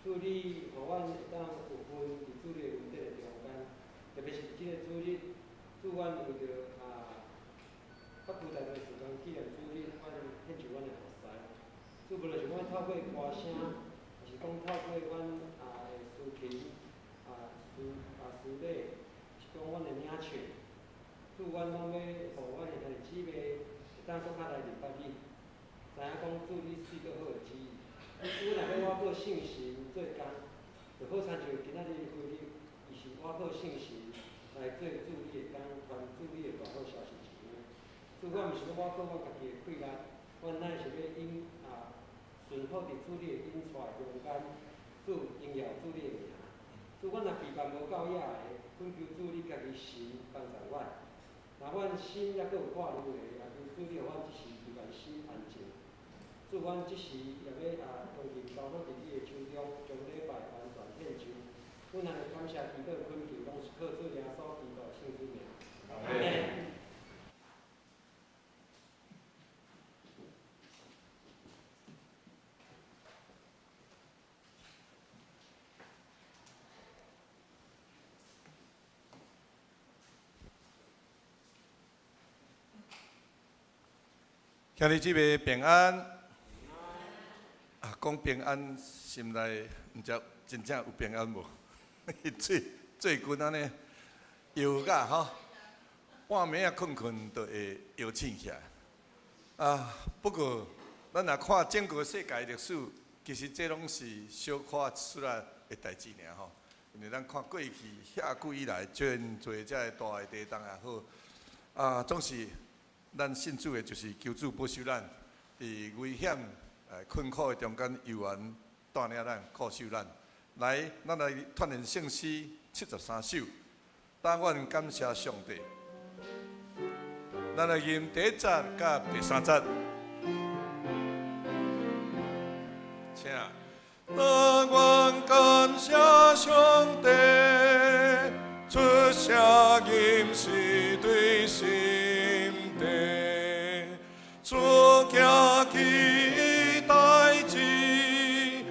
主你予阮會當有份佇主你的恩典的中間，特別是佇這个主日，主阮為著北區大多時間紀念主日，阮獻上阮的服侍。主無論是阮透過歌聲，抑是講透過阮的司琴、司司禮，是講阮的領唱，主阮攏欲予阮的兄弟姊妹會當閣較來認捌你，知影講主你賜閣好的旨意。主若欲倚靠聖神做工，就好親像今仔日腓力，伊是倚靠聖神來做主你的工，傳主你的大好消息一樣。主，阮毋是欲倚靠阮家己的氣力，阮乃是欲因順服佇主你的引帶中間，主榮耀主你的名。主，阮若疲乏無夠野的，懇求主你家己神幫助阮。若阮心猶閣有掛慮的，也求主你予阮這時疲乏心安靜。主，阮這時也欲將心交託佇你的手中，將禮拜完全獻上。阮按呢感謝祈禱懇求，攏是靠主耶穌基督聖子名。阿們。兄弟姊妹平安。啊，講平安，心內毋知真正有平安無？最最近按呢，搖甲吼，半暝仔睏睏就會搖醒起來。啊，不過咱若看整個世界歷史，其實這攏是小可出來的代誌爾吼。因為咱看過去遐久以來，真濟這个大的地動也好，啊，總是咱信主的，就是求主保守咱，佇危險、困苦的中間，猶原帶領咱、顧守咱。來，咱來傳念聖詩73首，但願感謝上帝。咱來吟第一節佮第三節，請。但願感謝上帝，出聲吟詩對心底，主行奇異代誌，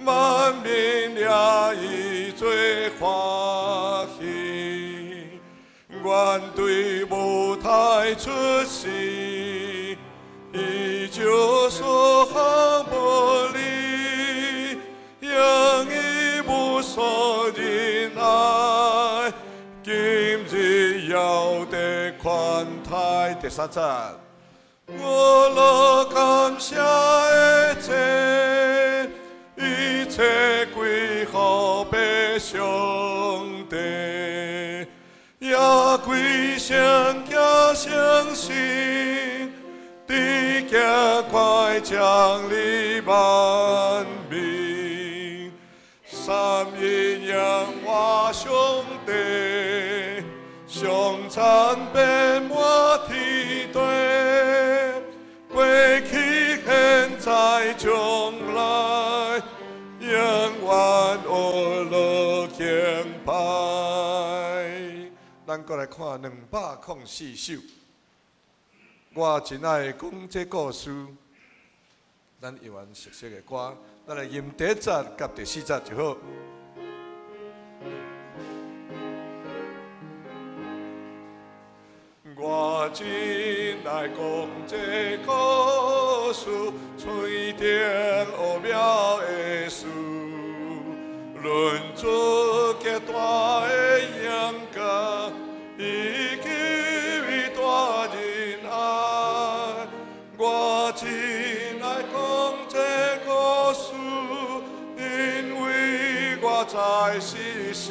萬民掠伊做歡喜。願對母胎出世，伊就所行無力，用伊無所仁愛，今日猶得寬待。第三節，我樂感謝的祭，一切歸予父上帝，也歸聖子聖神，佇行快將臨萬民，三一仰望上帝，上讚遍滿天地，過去現在將來，永遠呵樂敬拜。咱閣來看204首，我真愛講這故事，咱永遠熟悉的歌，咱來吟第一節佮第四節就好。我真愛講這故事，喙頂奧妙的事，論主極大的榮格，以及伊大仁愛。我真愛講這故事，因為我在世時，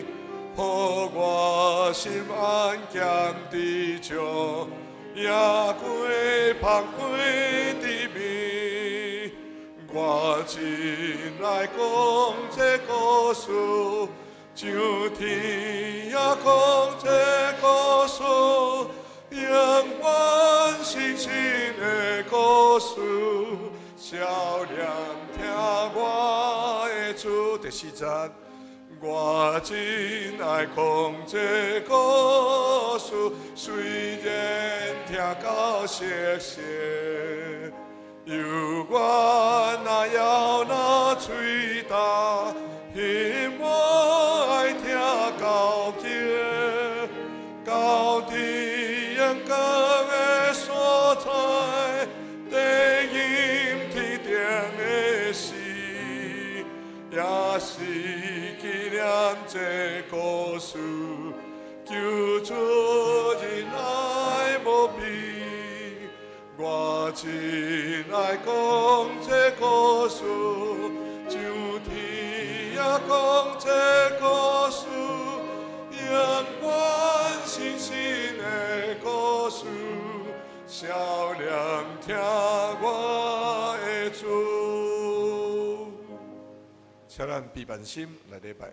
予我心安恬知足，也過芳菲的味。我真愛講這故事，上天也講這故事，永遠新鮮的故事。少年聽我的主，第四節。我真愛講這故事，雖然聽到熟悉，猶原那搖那喙動，是紀念這故事，救主仁愛無比。我真愛講這故事，上天也講這故事，永遠新新的故事，少年聽我的主。請咱閉萬心來禮拜。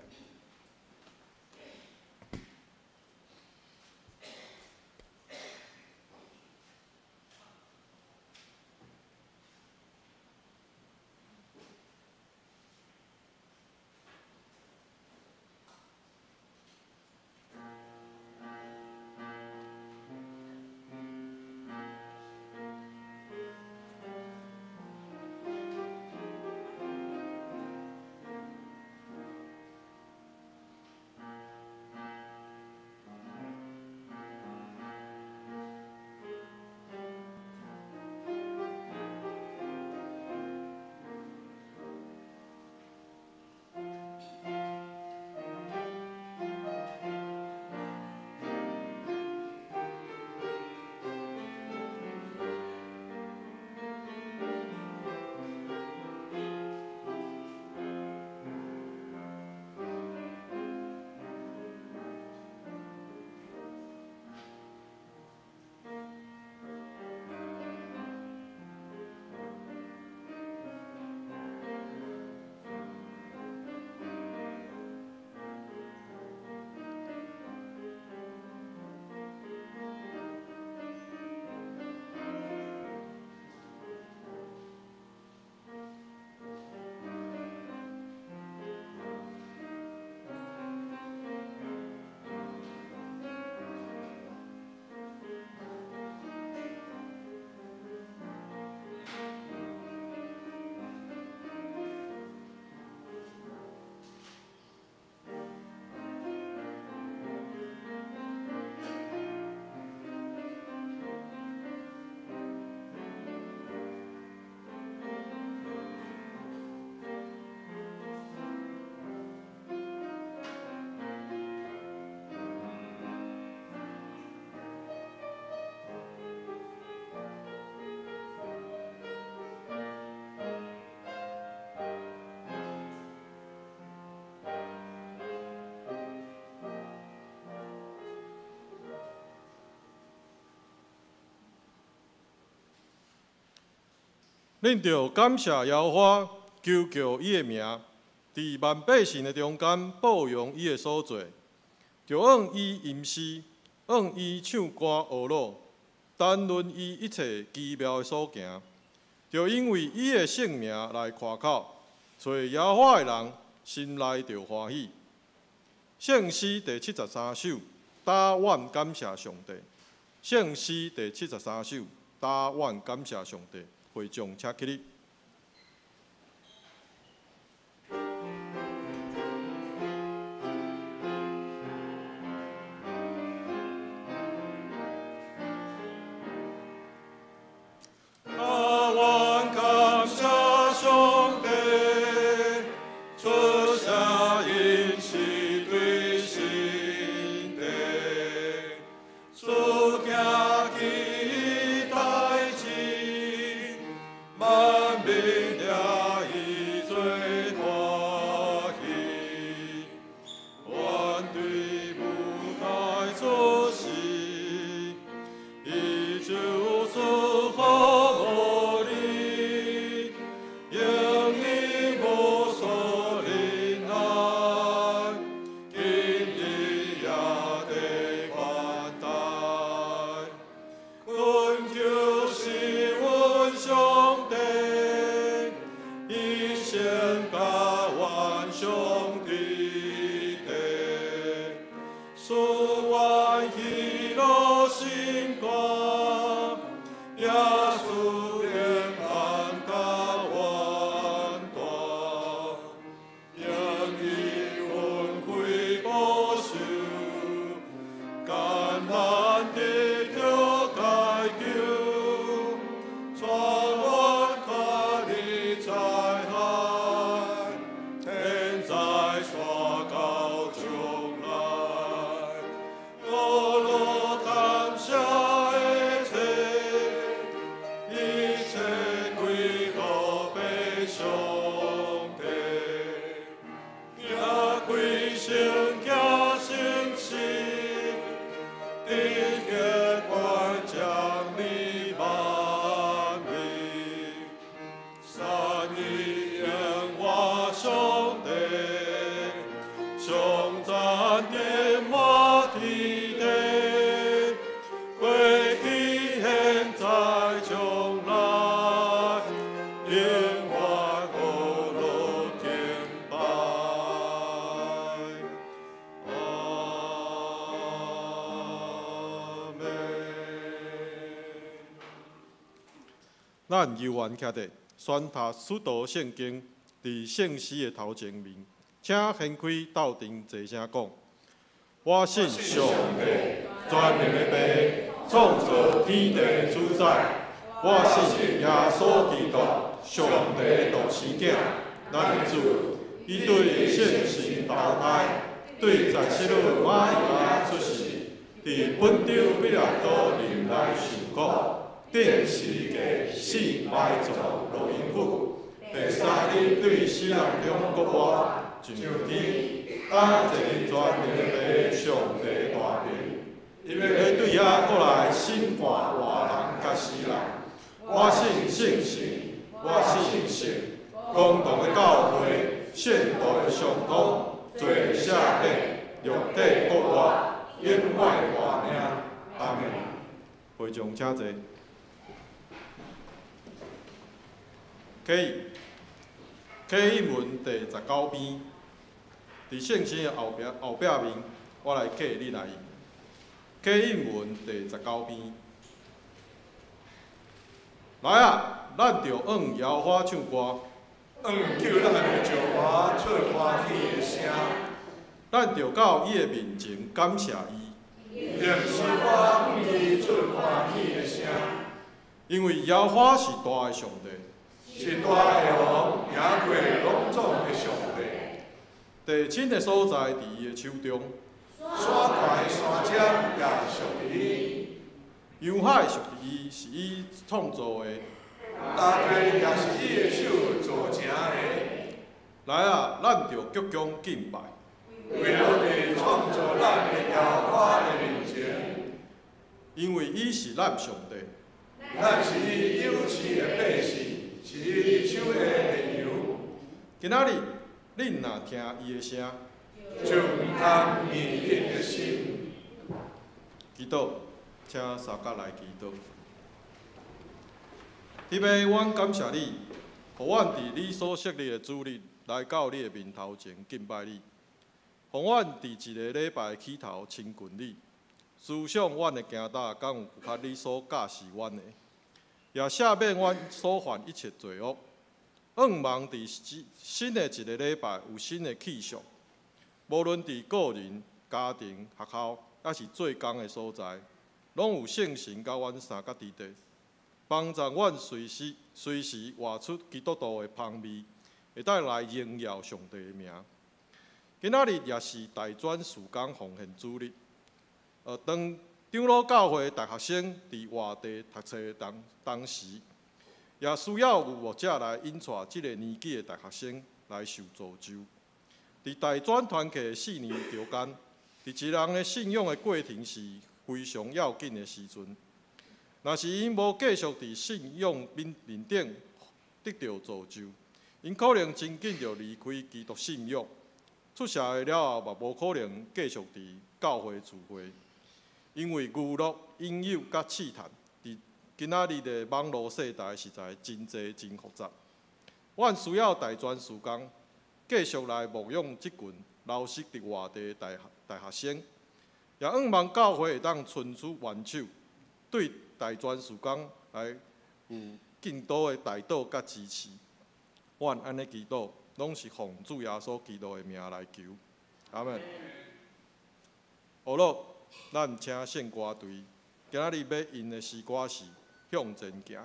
恁著感謝耶和華，求告伊的名，佇萬百姓的中間報揚伊的所做，著按伊吟詩，按伊唱歌學樂，談論伊一切奇妙的所行，著因為伊的聖名來誇口，揣耶和華的人心內著歡喜。聖詩第73首，早晚感謝上帝。聖詩第73首，早晚感謝上帝。會眾請起立。萬美耶和华上帝，颂赞天满天地，过去现在将来，永远呵乐敬拜。阿们。咱犹原徛伫宣读使徒圣经，伫圣诗的头前面，请掀开斗阵齐声讲：我信上帝，全能的父，创造天地的主宰。我信耶稣基督，上帝的独生子，咱的主，伊对圣神投胎，对在圣女玛利亚出世，伫本丢彼拉多临来受苦，钉十字架，死埋葬，落阴府。第三日对死人中复活，上天，担坐伫全能的父上帝大能。伊欲对遐阁来审判活人佮死人。我信圣神，我信圣公同的教会，圣徒的相通，罪赦免，肉体复活，永远活命。阿们。会众请坐。启启文第19篇，伫圣经的后壁面，我来教你来用。启文第19篇，来啊，咱著向耶和华唱歌，向救咱的石华出欢喜的声，咱著到伊的面前感谢伊。用诗歌向伊出欢喜的声，因为耶和华是大的上帝，是大的王，赢过拢总的上帝。地亲的所在伫伊的手中，山悬的山尖也属于伊，洋海属于伊，是伊创造的。大地也是伊的手造成的。来啊，咱著鞠躬敬拜，为了伫创造咱的耶和华的面前，因为伊是咱上帝，咱是伊有赐的百姓，是伊手下的羊。今仔日，恁若听伊的声，就毋通硬恁的心。祈祷，请三角来祈祷。天父，阮感谢你，予阮伫你所设立的主日来到你的面头前敬拜你，予阮伫一个礼拜的起头亲近你，思想阮的行踏敢有符合你所教示阮的，也赦免阮所犯一切罪恶。向望伫新的一个礼拜有新的气象，无论伫个人、家庭、学校，抑是做工的所在，拢有圣神佮阮相佮伫底，帮助阮随时随时活出基督徒的芳味，会当来荣耀上帝的名。今仔日也是大专事工奉献主日，当长老教会大学生伫外地读册当时，也需要有牧者来引带这个年纪的大学生来受造就。伫大专团契的4年中间，伫一人的信仰的过程是非常要紧的时阵。若是𪜶无继续伫信仰面顶得到造就，𪜶可能真紧就离开基督信仰。出社会了后，嘛无可能继续伫教会聚会，因为娱乐、引诱佮试探，伫今仔日的网路世代实在真济真复杂。阮需要大专事工继续来牧养这群流失伫外地的大学生，也向望教会会当伸出援手，对大专事工来有更多的代祷佮支持。阮按呢祈祷，拢是奉主耶稣基督的名来求，阿们。好了，咱请圣歌队，今仔日欲用的诗歌是《向前行》。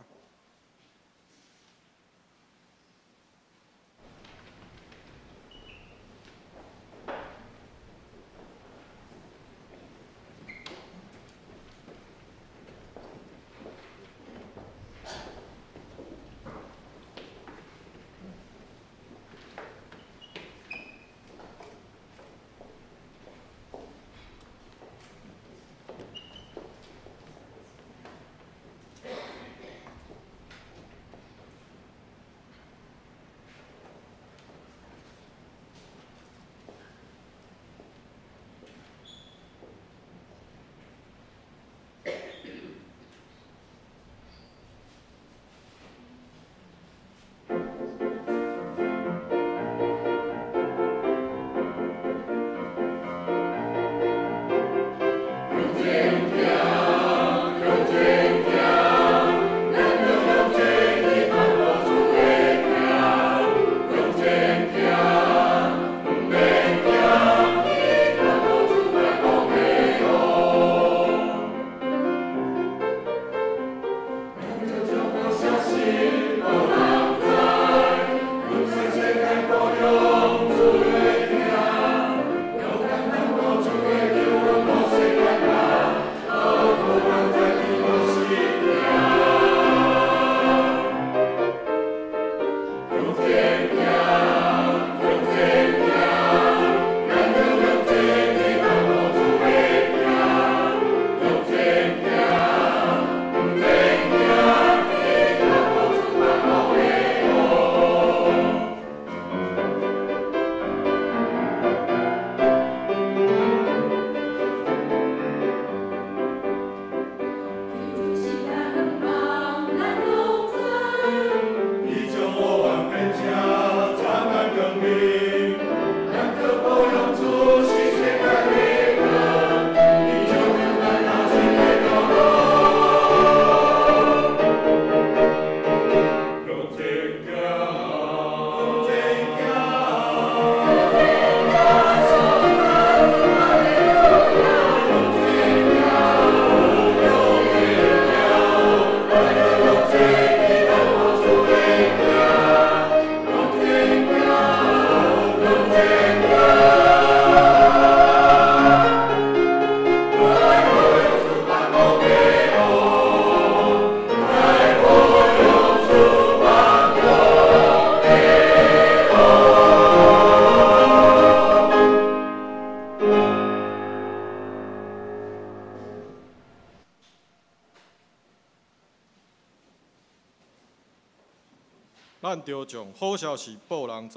咱著將好消息報人知，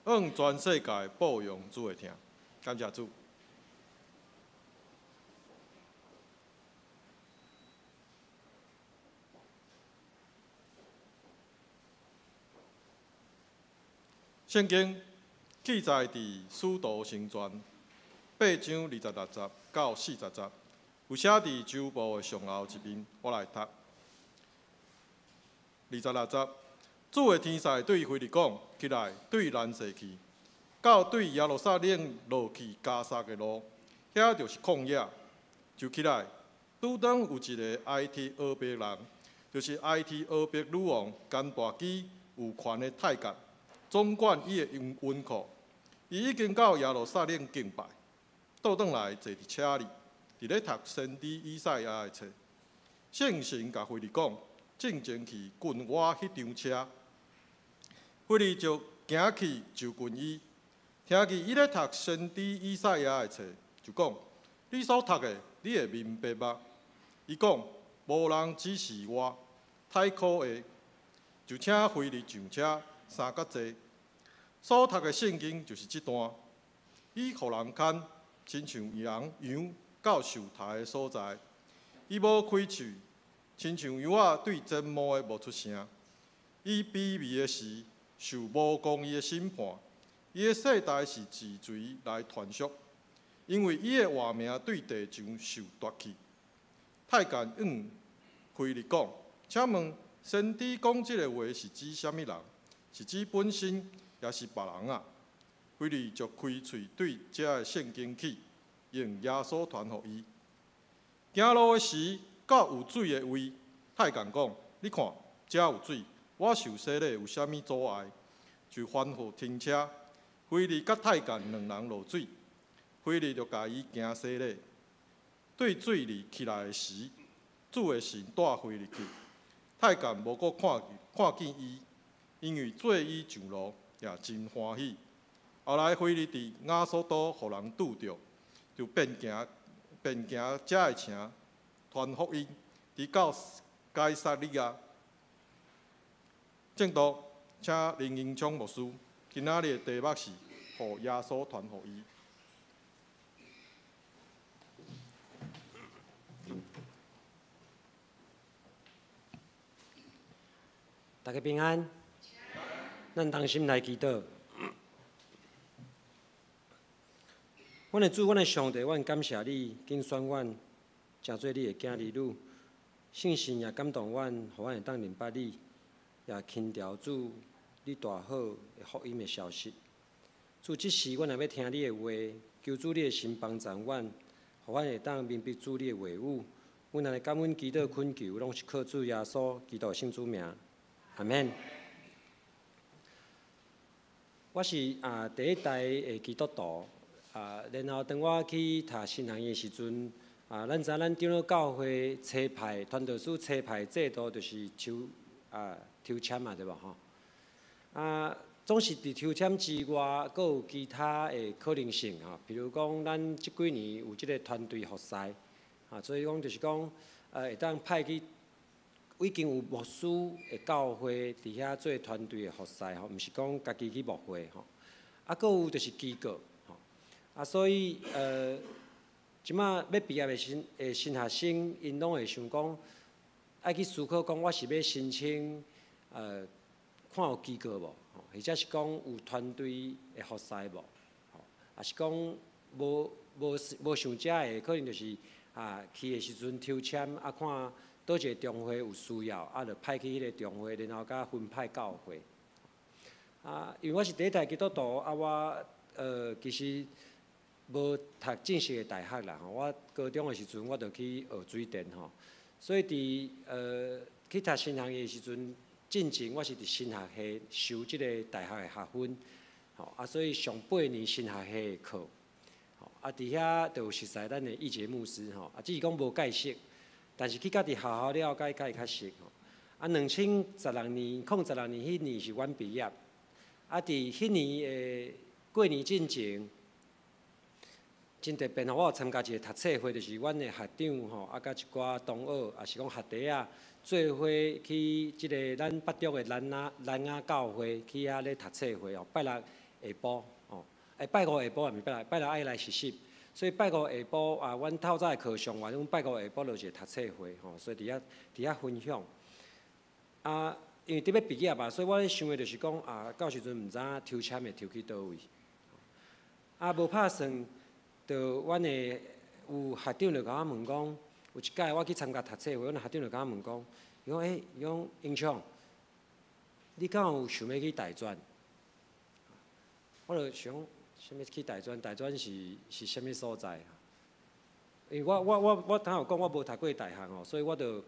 向全世界報揚主的疼。感謝主。聖經記載佇使徒行傳八章26節到40節，有寫佇周報的上後一面，我來讀。26節，主的天使對腓力講：起來，對南勢去，到對耶路撒冷落去迦薩的路，遐就是曠野，就起來。拄當有一个埃提俄別人，就是埃提俄別女王甘大基有權的太監，總管伊的銀庫，伊已經到耶路撒冷敬拜，倒轉來坐佇車裡，佇咧讀先知以賽亞的冊。聖神共腓力講：進前去近我彼張車。腓力就行去就近伊，聽見伊咧讀先知以賽亞的冊，就講：你所讀的，你會明白嗎？伊講：無人指示我，太可的，就請腓力上車，三角坐。所讀的聖經就是這段。伊予人牽，親像羊羊到受刣的所在。伊無開喙，親像羊仔對剪毛的無出聲。伊卑微的時，受無公義的審判。伊的世代是自隨來傳述，因為伊的活命對地上受奪去。太監向腓力講：請問先知講這个話是指啥物人？是指本身，抑是別人啊？腓力就開喙對遮个聖經起，用耶穌傳予伊。行路的時，到有水的位，太監講：你看，遮有水，我受洗禮有啥物阻礙？就吩咐停車。腓力佮太監兩人落水，腓力就共伊行洗禮。對水裡起來的時，主的神帶腓力去，太監無閣看見伊，因為做伊上路也真歡喜。後來腓力佇亞索都予人拄著，就變行遮的城傳福音，直到該撒利亞。正道，請林英聰牧師，今仔日的題目是予耶穌傳予伊。大家平安，咱同心來祈禱。阮的主，阮的上帝，阮感謝你，揀選阮，成做你的囝兒女。聖神也感動阮，予阮會當認捌你，也輕調主你大好的福音的消息。主，這時阮若欲聽你的話，求主你的神幫助阮，予阮會當明白主你的話語。阮來感恩祈禱懇求，攏是靠主耶穌基督聖主名。阿們。我是第一代的基督徒然後當我去讀神學院的時陣咱知咱長老教會差派傳道師差派制度就是抽抽籤嘛，對無吼？啊，總是佇抽籤之外，閣有其他的可能性吼。比如講，咱這幾年有這個團隊服侍，啊，所以講就是講，會當派去已經有牧師的教會佇遐做團隊的服侍吼，毋是講家己去牧會吼。啊，閣有就是機構吼。啊，所以這馬欲畢業的新學生，𪜶攏會想講，愛去思考講，我是欲申請，看有機構無，或者是講有團隊的服侍無，吼，抑是講無想這的，可能就是啊去的時陣抽籤啊，看佗一個中會有需要，啊，就派去彼個中會，然後佮分派教會。啊，因為我是第一代基督徒，啊，我其實無讀正式的大學啦，吼，我高中的時陣我就去學水電吼，所以佇去讀神學院的時陣，進前我是佇神學系修這个大學的學分，吼啊，所以上8年神學系的課，吼啊，佇遐就有熟似咱的義傑牧師吼，啊，只是講無蓋熟，但是去佮佇學校了解佮伊較熟吼。啊，2016年，零十六年彼年是阮畢業，啊，佇彼年的過年進前，真特別吼，我有參加一个讀冊會，就是阮的學長吼，啊，佮一寡同學，也是講學弟仔，做伙去這个咱北中的南雅教會去遐咧讀冊會哦。拜六下晡哦，欸，拜五下晡，毋是拜六，拜六愛來實習，所以拜五下晡啊，阮透早的課上完，阮拜五下晡就一个讀冊會吼，所以佇遐分享。啊，因為佇欲畢業啊，所以我咧想的就是講啊，到時陣毋知影抽籤會抽去佗位。啊，無拍算。就阮的有學長就共我問講，有一擺我去參加讀冊會，阮學長就共我問講，伊講欸，伊講英雄，你敢有想欲去大專？我就想，啥物去大專？大專是啥物所在？因為我頭有講我無讀過大學吼，所以我就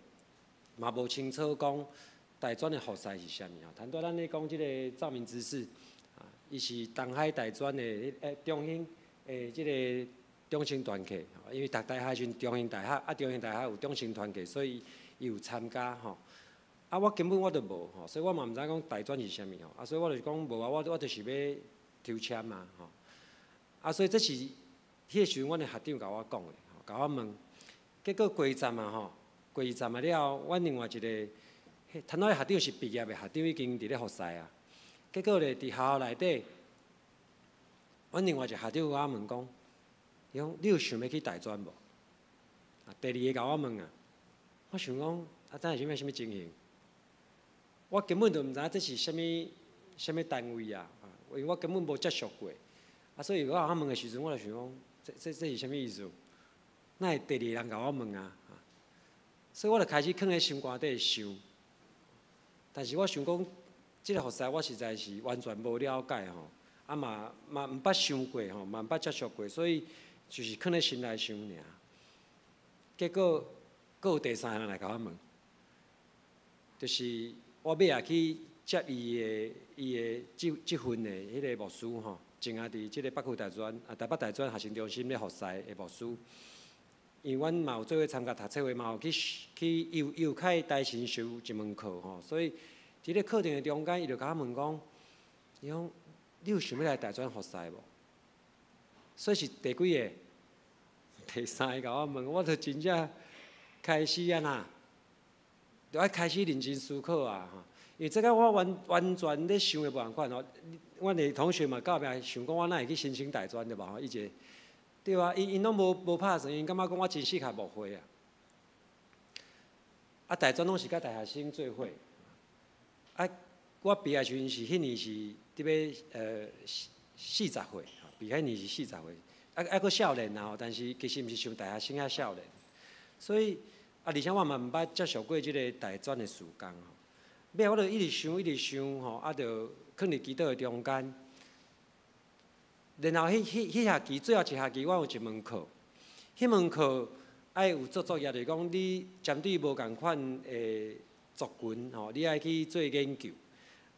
嘛無清楚講大專的服侍是啥物吼。頭拄咱咧講這个趙明執事，啊，伊是東海大專的欸中興。欸，這个中青團契，因為讀大學時陣中興大學，啊，中興大學有中青團契，所以伊有參加吼。啊，我根本我都無吼，所以我嘛毋知講大專是啥物吼。啊，所以我就是講無啊，我就是欲抽籤嘛吼。啊，所以這是彼个時陣，阮的學長共我講的，共我問。結果過站啊吼，過站啊了，阮另外一个，頭拄的學長是畢業的學長，已經佇咧服侍啊。結果咧，佇學校內底，阮另外一个學長共我問講，伊講你有想欲去大專無？啊，第二个共我問啊，我想講啊，這是啥物啥物情形？我根本就毋知影這是啥物啥物單位啊，因為我根本無接觸過。啊，所以我共我問的時陣，我就想講，這是啥物意思？哪會第二个人共我問啊？所以我就開始囥佇心肝底想。但是我想講，這个服侍我實在是完全無了解吼。啊嘛毋捌想過吼，嘛毋捌接觸過，所以就是囥佇心內想爾。結果，閣有第三个人來共我問，就是我尾仔去接伊的這份的彼个牧師吼，前仔佇這个北區大專啊台北大專學生中心咧服侍的牧師。因為阮嘛有做伙參加讀冊會，嘛有去伊有開台神授一門課吼，所以佇咧課程的中間，伊就共我問講，伊講，你有想欲來大專服侍無？所以是第幾个？第三个共我問，我就真正開始按怎，就愛開始認真思考啊！因為這个我完完全咧想的無仝款吼。阮的同學嘛到尾想講我哪會去申請大專對無吼？伊一個對啊，𪜶攏無拍算，𪜶感覺講我真適合牧會啊。啊，大專攏是佮大學生做伙。啊，我畢業時陣是彼年是佇欲40歲，畢業彼年是四十歲，啊啊閣少年啊吼，但是其實毋是像大學生遐少年，所以啊，而且我嘛毋捌接觸過這个大專的事工吼。尾我就一直想，一直想吼，啊，就囥佇祈禱的中間。然後彼學期最後一學期，我有一門課，彼門課愛有做作業，就是講你針對無仝款的族群吼，你愛去做研究。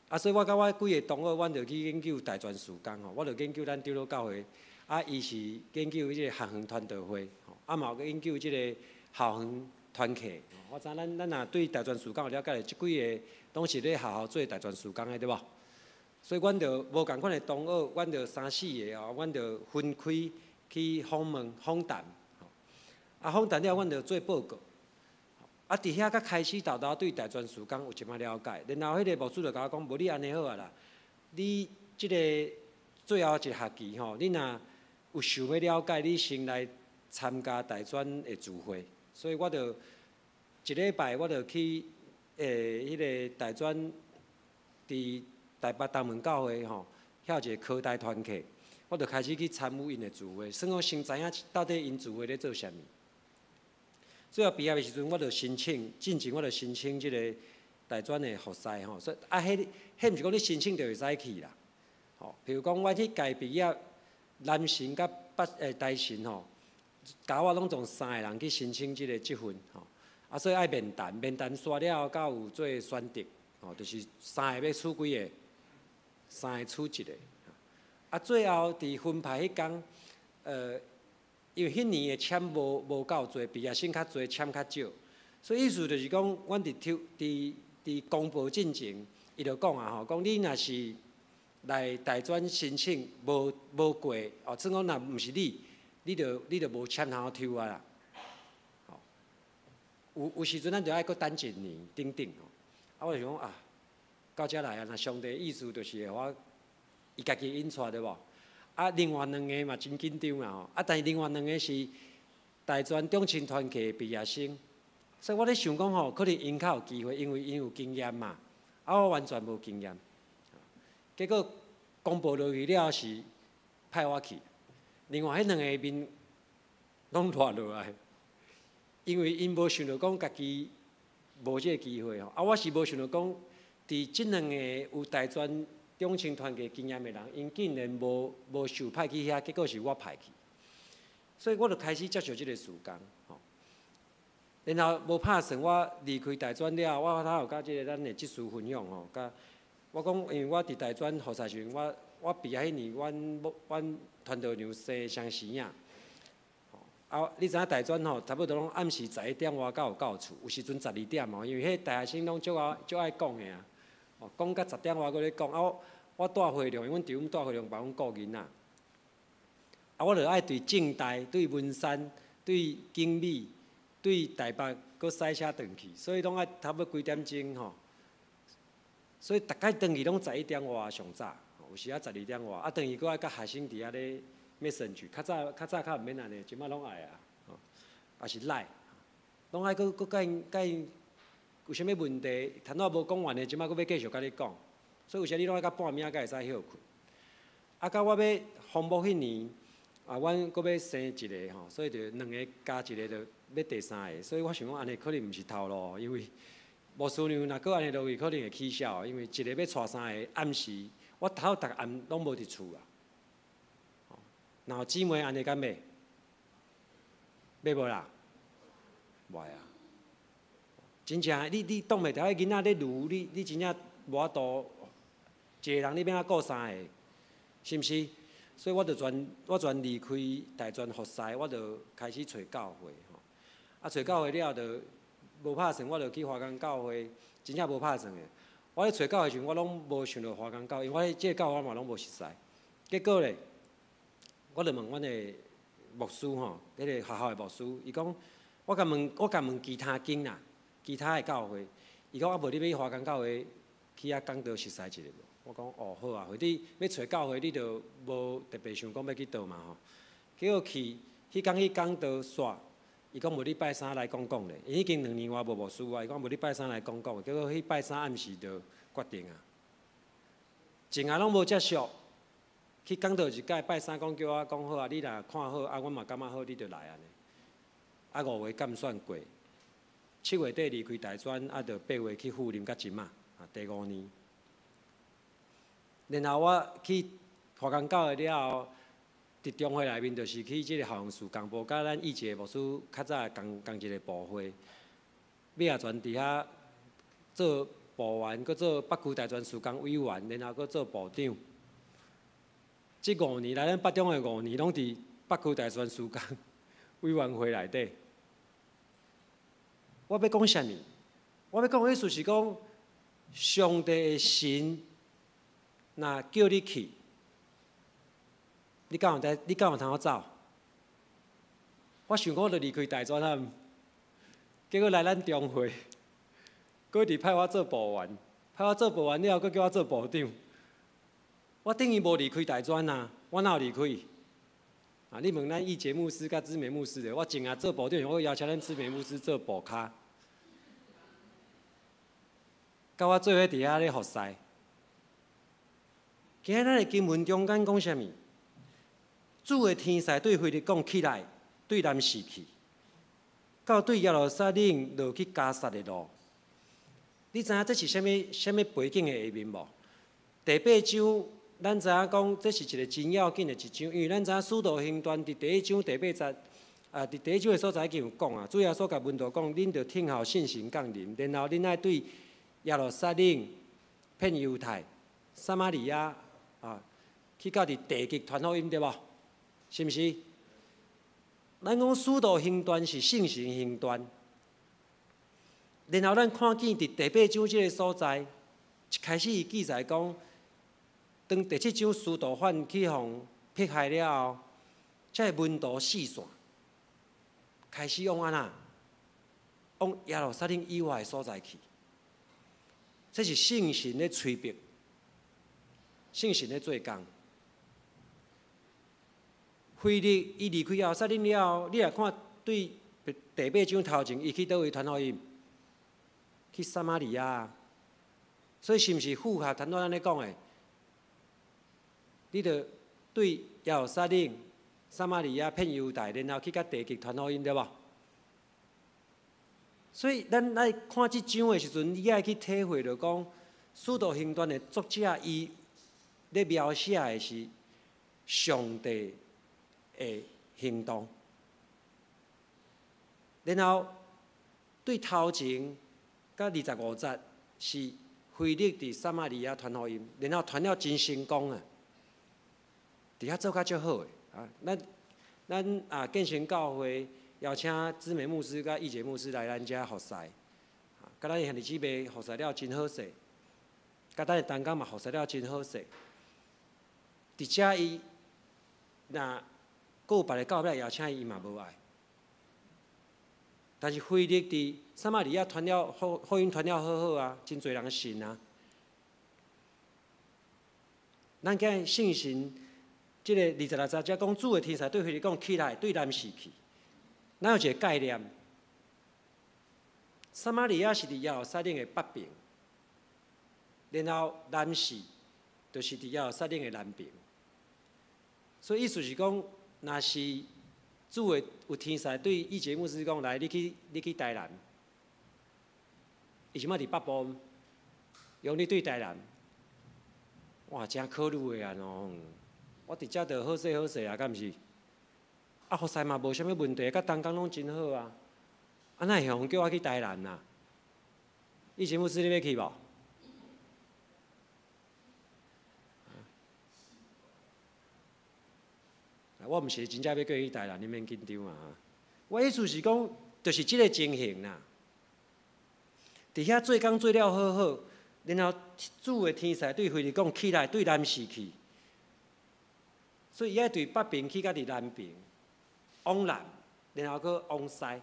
啊，所以我佮我幾个同學，阮就去研究大專事工吼，我就研究咱長老教會，啊，伊是研究這个學園傳道會，吼，啊嘛有研究這个校園團契。我知咱若對大專事工有了解，這幾个攏是咧學校做大專事工的，對無？所以阮就無仝款的同學，阮就三四个吼，阮就分開去訪問訪談。啊，訪談了，阮就做報告。啊，佇遐才開始沓沓對大專事工有一寡了解。然後彼个牧師就共我講：無你按呢好啊啦，你這個最後一學期吼，你若有想欲了解，你先來參加大專的聚會。所以我就一禮拜我就去彼个大專佇台北東門教會吼，遐有一個科大團契，我就開始去參與𪜶的聚會，算講先知影到底𪜶聚會咧做啥物。最後畢業的時陣，我就申請，進前我就申請這个大專的服侍吼，所以啊，彼彼毋是講你申請就會使去啦。吼，譬如講，阮彼屆畢業，南神佮北台神吼，佮我攏總三个人去申請這個職分吼。啊，所以愛面談，面談煞了後，才有做選擇，吼，就是三个欲取幾个，三個取一个。啊，最後佇分派彼工，因為彼年的簽無夠濟，畢業生較濟，簽較少，所以意思就是講，阮佇抽佇佇公布進前，伊就講啊吼，講你若是來大專申請無過，哦，算講若毋是你，你就無簽通抽啊啦。吼，有時陣咱就愛閣等一年等等吼。啊，我就想講啊，到遮來啊，若上帝意思就是會予我，伊家己引帶對無？啊，另外兩个嘛真緊張啦吼！啊，但是另外兩个是大專中青團契的畢業生，所以我咧想講吼，可能𪜶較有機會，因為𪜶有經驗嘛。啊，我完全無經驗。結果公布落去了後是派我去，另外彼兩个面攏爛落來，因為𪜶無想著講家己無這个機會吼。啊，我是無想著講，佇這兩个有大專中青團契經驗的人，𪜶竟然無受派去遐，結果是我派去，所以我就開始接受這个事工，吼。然後無拍算，我離開大專了後，我頭有佮這个咱的執事分享吼，佮我講，因為我佇大專服侍時陣，我畢業彼年，阮某阮傳道娘生雙生仔，啊，你知影大專吼，差不多攏暗時十一點外才有到厝，有時陣十二點哦，因為彼大學生攏足愛講的啊。哦，講到十點外閣咧講，啊我帶會量，因為阮丈母帶會量幫阮顧囡仔，啊我就愛對政大、對文山、對景美、對台北閣駛車轉去，所以攏愛差不多幾點鐘吼。所以逐擺轉去攏十一點外上早，有時仔十二點外，啊轉去閣愛佮學生佇遐咧 message，較早較早較毋免按呢，這擺攏愛啊，吼，也是 LINE，攏愛閣閣佮𪜶佮𪜶。有啥物問題，頭拄仔無講完的，這擺閣欲繼續共你講，所以有時你攏愛到半暝才會使歇睏。啊，到我欲封牧彼年，啊，阮閣欲生一个吼，所以就兩个加一個就欲第三个，所以我想講按呢可能毋是頭路，因為牧師娘若閣按呢落去，可能會起痟，因為一个欲帶三个，暗時我頭逐暗攏無佇厝啊。若有姊妹按呢敢欲？欲無啦？袂啊。真正，你擋袂牢，彼囡仔咧攄，你真正無法度，一个人你欲按怎顧三个，是毋是？所以我就全我全離開大專服侍，我就開始揣教會吼。啊，揣教會了後就無拍算，我就去華岡教會，真正無拍算的。我咧揣教會時陣，我攏無想著華岡教會，因為我這个教會我嘛攏無熟似。結果咧，我就問阮的牧師吼，彼个學校的牧師，伊講，我共問，我共問其他間啦。其他的教會，伊講啊，無你欲去華岡教會去遐講道熟似一下無？我講哦好啊，反正欲揣教會，你就無特別想講欲去佗嘛吼。結果去，彼工去講道煞，伊講無你拜三來講講咧，伊已經兩年外無牧師啊，伊講無你拜三來講講，結果彼拜三暗時就決定啊。前下攏無接觸，去講道一擺，拜三講叫我講好啊，你若看好啊，阮嘛感覺好，你就來按呢。啊，五月鑑選過。七月底離開大專，啊，就八月去赴任，到這馬，啊，第五年。然後我去華岡教會了後，佇中會內面就是去這个校園事工部，佮咱以前的牧師較早仝仝一个部會，尾仔全佇遐做部員，閣做北區大專事工委員，然後閣做部長。這五年來，咱北中的五年，攏佇北區大專事工委員會內底。我欲講啥物？我欲講的意思是講，上帝的神若叫你去，你敢有在？你敢有通好走？我想講我就離開大專啊，結果來咱中會，閣一直派我做部員，派我做部員了後，閣叫我做部長。我等於無離開大專啊，我哪有離開？啊，你問咱義傑牧師佮姊美牧師的，我淨係做部長，我邀請咱姊美牧師做部跤，佮我做伙佇遐咧服侍。今日咱的經文中間講啥物？主的天使對腓力講起來，對南勢去，到對耶路撒冷落去迦薩的路。你知影這是啥物啥物背景的下面無？第八章，咱知影講這是一個真要緊的一章，因為咱知影使徒行傳佇第一章第八節，啊，佇第一章的所在已經有講啊。主耶穌共門徒講，恁著聽候聖神降臨，然後恁愛對耶路撒冷、遍猶太、撒瑪利亞啊，去到佇地極傳福音，對無？是毋是？咱講使徒行傳是聖神行傳，然後咱看見佇第八章這个所在，一開始伊記載講，當第七章司提反去予迫害了後，這个門徒四散，開始往按怎？往耶路撒冷以外的所在去。這是聖神咧催逼，聖神咧做工。腓力伊離開耶路撒冷了後，你若看對第八章頭前，伊去佗位傳福音？去撒瑪利亞。所以是毋是符合頭拄咱咧講的？你著對耶路撒冷、撒瑪利亞、遍猶大，然後去佮地極傳福音，對無？所以咱來看這章的時陣，你愛去體會著講，使徒行傳的作者伊咧描寫的是上帝的行動，然後對頭前佮25節是腓力佇撒瑪利亞傳福音，然後傳了真成功啊！佇遐做較足好的啊！咱咱啊建成教會邀請姊美牧師佮義傑牧師來咱遮服侍，啊，佮咱兄弟姊妹服侍了真好勢，佮咱的同工嘛服侍了真好勢。佇遮伊若閣有別个教會來邀請伊，伊嘛無愛。但是腓力佇撒瑪利亞傳了福福音傳了好好啊，真濟人信啊。咱今日聖神這个26節才講主的天使對腓力講起來，對南勢去。咱有一个概念，撒瑪利亞是佇耶路撒冷的北邊，然後南勢就是佇耶路撒冷的南邊。所以意思是講，若是主的有天使對以前牧師講，來，你去，你去台南，伊這擺佇北部，用你對台南，哇，誠考慮的啊喏。我佇遮就好勢好勢啊，敢毋是？啊，服侍嘛無啥物問題，佮同工攏真好啊。啊，哪會予叫我去台南啊？以前牧師你欲去無？我毋是真正欲叫伊去台南，你免緊張啊！我意思是講，就是這个情形啦。佇遐做工做了好好，然後主的天使對腓力講起來，對南勢去。所以伊愛對北邊去，佮佇南邊，往南，然後閣往西，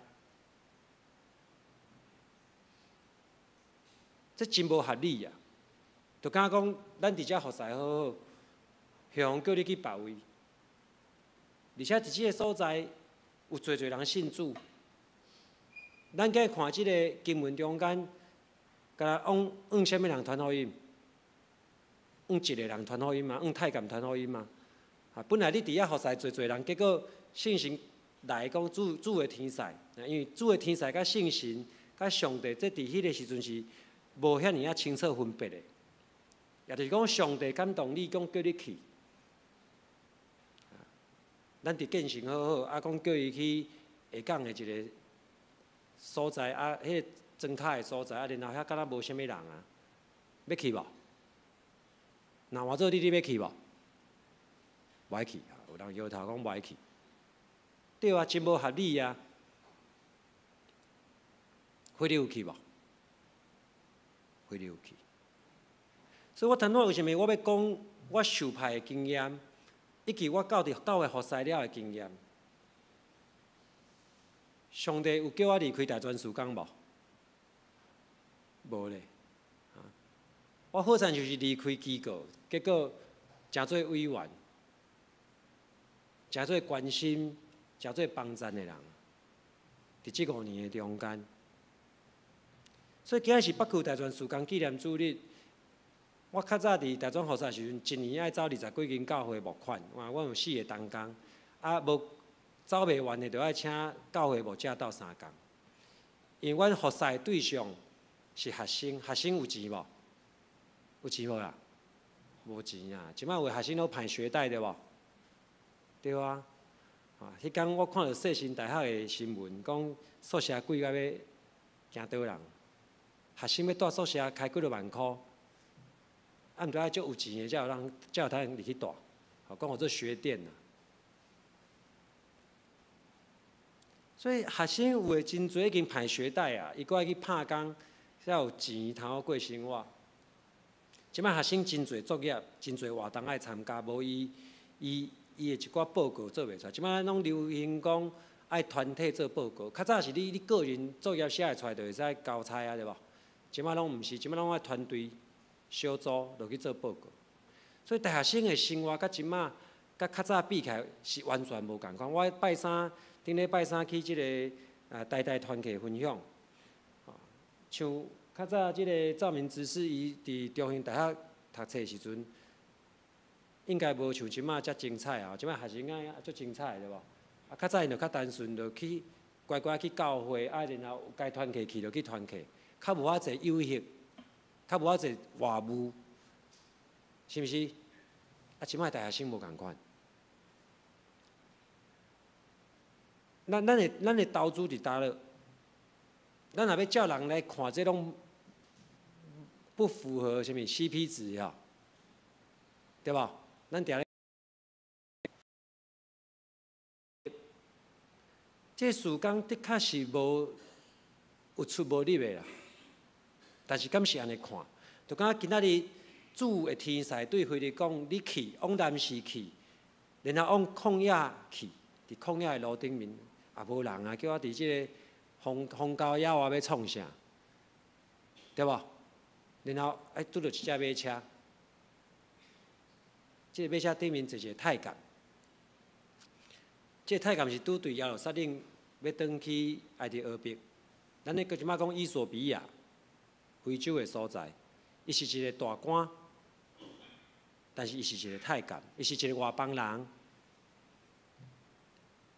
這真無合理啊！就敢講，咱佇遮服侍好好，向叫你去別位，而且佇這个所在有濟濟人信主。咱今日看這个經文中間，敢若往往啥物人傳福音？往一個人傳福音嗎？往太監傳福音嗎？啊，本來你佇遐服侍濟濟人，結果聖神來講主主的天使，因為主的天使佮聖神佮上帝，這佇彼个時陣是無遐爾仔清楚分別的。也就是講，上帝感動你，講叫你去。咱佇建成好好，啊，講叫伊去下港的一個所在，啊，彼个莊跤的所在，啊，然後遐敢若無啥物人啊，欲去無？若換做你，你欲去無？無愛去啊！有人搖頭講無愛去，對啊，真無合理啊！腓力有去無？腓力有去。所以我頭拄為啥物我欲講我受派的經驗，以及我到佇教會服侍了的經驗。上帝有叫我離開大專事工無？無咧。我好親就是離開機構，結果成做委員，成做關心、成做幫贊的人，佇這5年的中間。所以今仔是北區大專事工紀念主日。我較早佇大專服侍時陣，一年愛走20幾間教會募款，哇！阮有四个同工，啊，無走袂完的，就愛請教會牧者鬥相共。因為阮服侍的對象是學生，學生有錢無？有錢無啦？無錢啊！這擺有的學生攏辦學貸對無？對啊。啊，彼工我看著世新大學的新聞，講宿舍貴甲欲驚倒人，學生欲蹛宿舍開幾落萬箍。啊，毋知愛足有錢的，才有人，才有通入去蹛，吼，講號做學店啊。所以學生有的真濟已經辦學貸啊，伊閣愛去拍工，才有錢通好過生活。這擺學生真濟作業，真濟活動愛參加，無伊伊伊的一寡報告做袂出來。這擺攏流行講愛團體做報告，較早是你你個人作業寫會出來就會使交差啊，對無？這擺攏毋是，這擺攏愛團隊。小組落去做報告，所以大學生的生活佮這擺佮較早比起來是完全無仝款。我拜三頂禮拜三去這个啊台大團契分享，像較早這个趙明執事伊佇中興大學讀冊的時陣，應該無像這擺遮精彩啊！這擺學生仔足精彩對無？啊，較早𪜶就較單純，就去乖乖去教會，啊，然後該團契去就去團契，較無遐濟誘惑。較無遐濟外物，是毋是？啊，這擺大學生無仝款。咱咱的咱的投資佇佗落？咱若欲叫人來看，這攏不符合啥物 CP 值吼，對無？咱定咧，這事工的確是無有出無入的啦。但是敢是按呢看？就敢若今仔日主的天使對腓力講：你去往南市去，然後往曠野去。佇曠野的路頂面也無人啊，叫我佇這個荒荒郊野外欲創啥？對無？然後哎，拄著一隻馬車，這个馬車頂面坐一个太監，這个太監是拄對耶路撒冷欲轉去埃及俄別，咱咧閣這擺講衣索比亞。非洲的所在，伊是一个大官，但是伊是一个太监，伊是一个外邦人。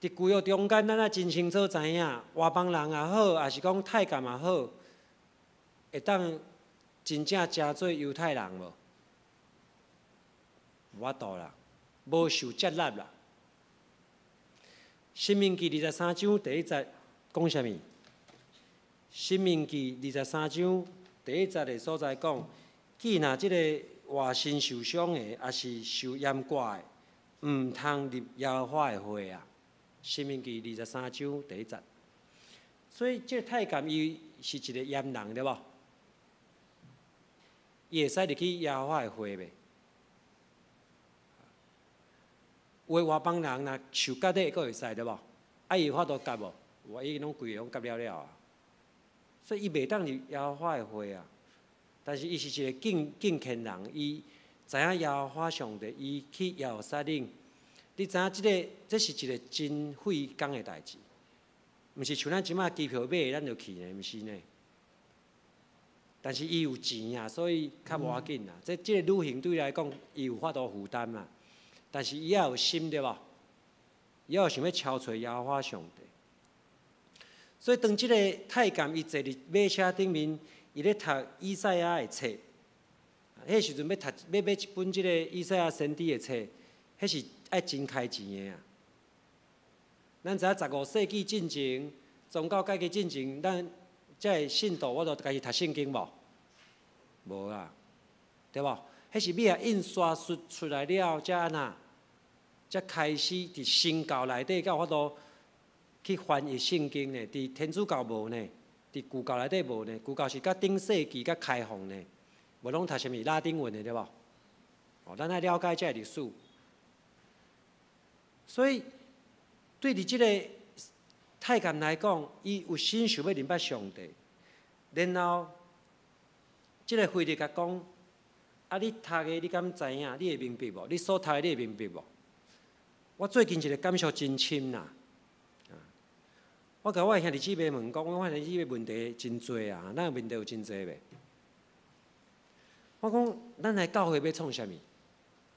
伫旧约中间，咱也真清楚知影，外邦人也好，抑是讲太监也好，会当真正成做犹太人无？无法度啦，无受接纳啦。申命记23章第一节讲啥物？申命记二十三章第一节的所在讲，既若這个活身受傷的，抑是受閹割的，毋通入耶和華的會啊。申命記二十三章第一節。所以這个太監伊是一个閹人，對無？伊會使入去耶和華的會袂？有的外邦人若受割禮，閣會使對無？啊，伊有法度割無？有啊，伊攏規个攏割了了啊。所以伊袂當入耶和華的會啊。但是伊是一个敬敬虔人，伊知影耶和華上帝，伊去耶路撒冷。你知影這个，這是一个真費工的代誌，毋是像咱這擺機票買，咱就去呢，毋是呢。但是伊有錢啊，所以較無要緊啦。這這个旅行對伊來講，伊有法度負擔啦。但是伊也有心對無？伊也有想欲朝揣耶和華上帝。所以當這个太監伊坐佇馬車頂面，伊咧讀以賽亞的冊，彼時陣欲讀欲買一本這个以賽亞先知的冊，彼是愛真開錢的啊。咱知影15世紀進前，宗教改革進前，咱這个信徒我都家己讀聖經無？無啦，對無？彼是尾仔印刷術出來了，才按怎？才開始佇新教內底才有法度去翻譯聖經呢。佇天主教無呢，佇舊教內底無呢。舊教是甲頂世紀才開放呢，無攏讀啥物拉丁文的對無？哦，咱愛了解這个歷史。所以對佇這个太監來講，伊有心想欲認捌上帝，然後這个腓力共講：啊，你讀的你敢知影？你會明白無？你所讀的你會明白無？我最近一个感受真深啦。我共我的兄弟姊妹問講，我兄弟姊妹問題真濟啊，咱的問題有真濟袂？我講，咱來教會欲創啥物？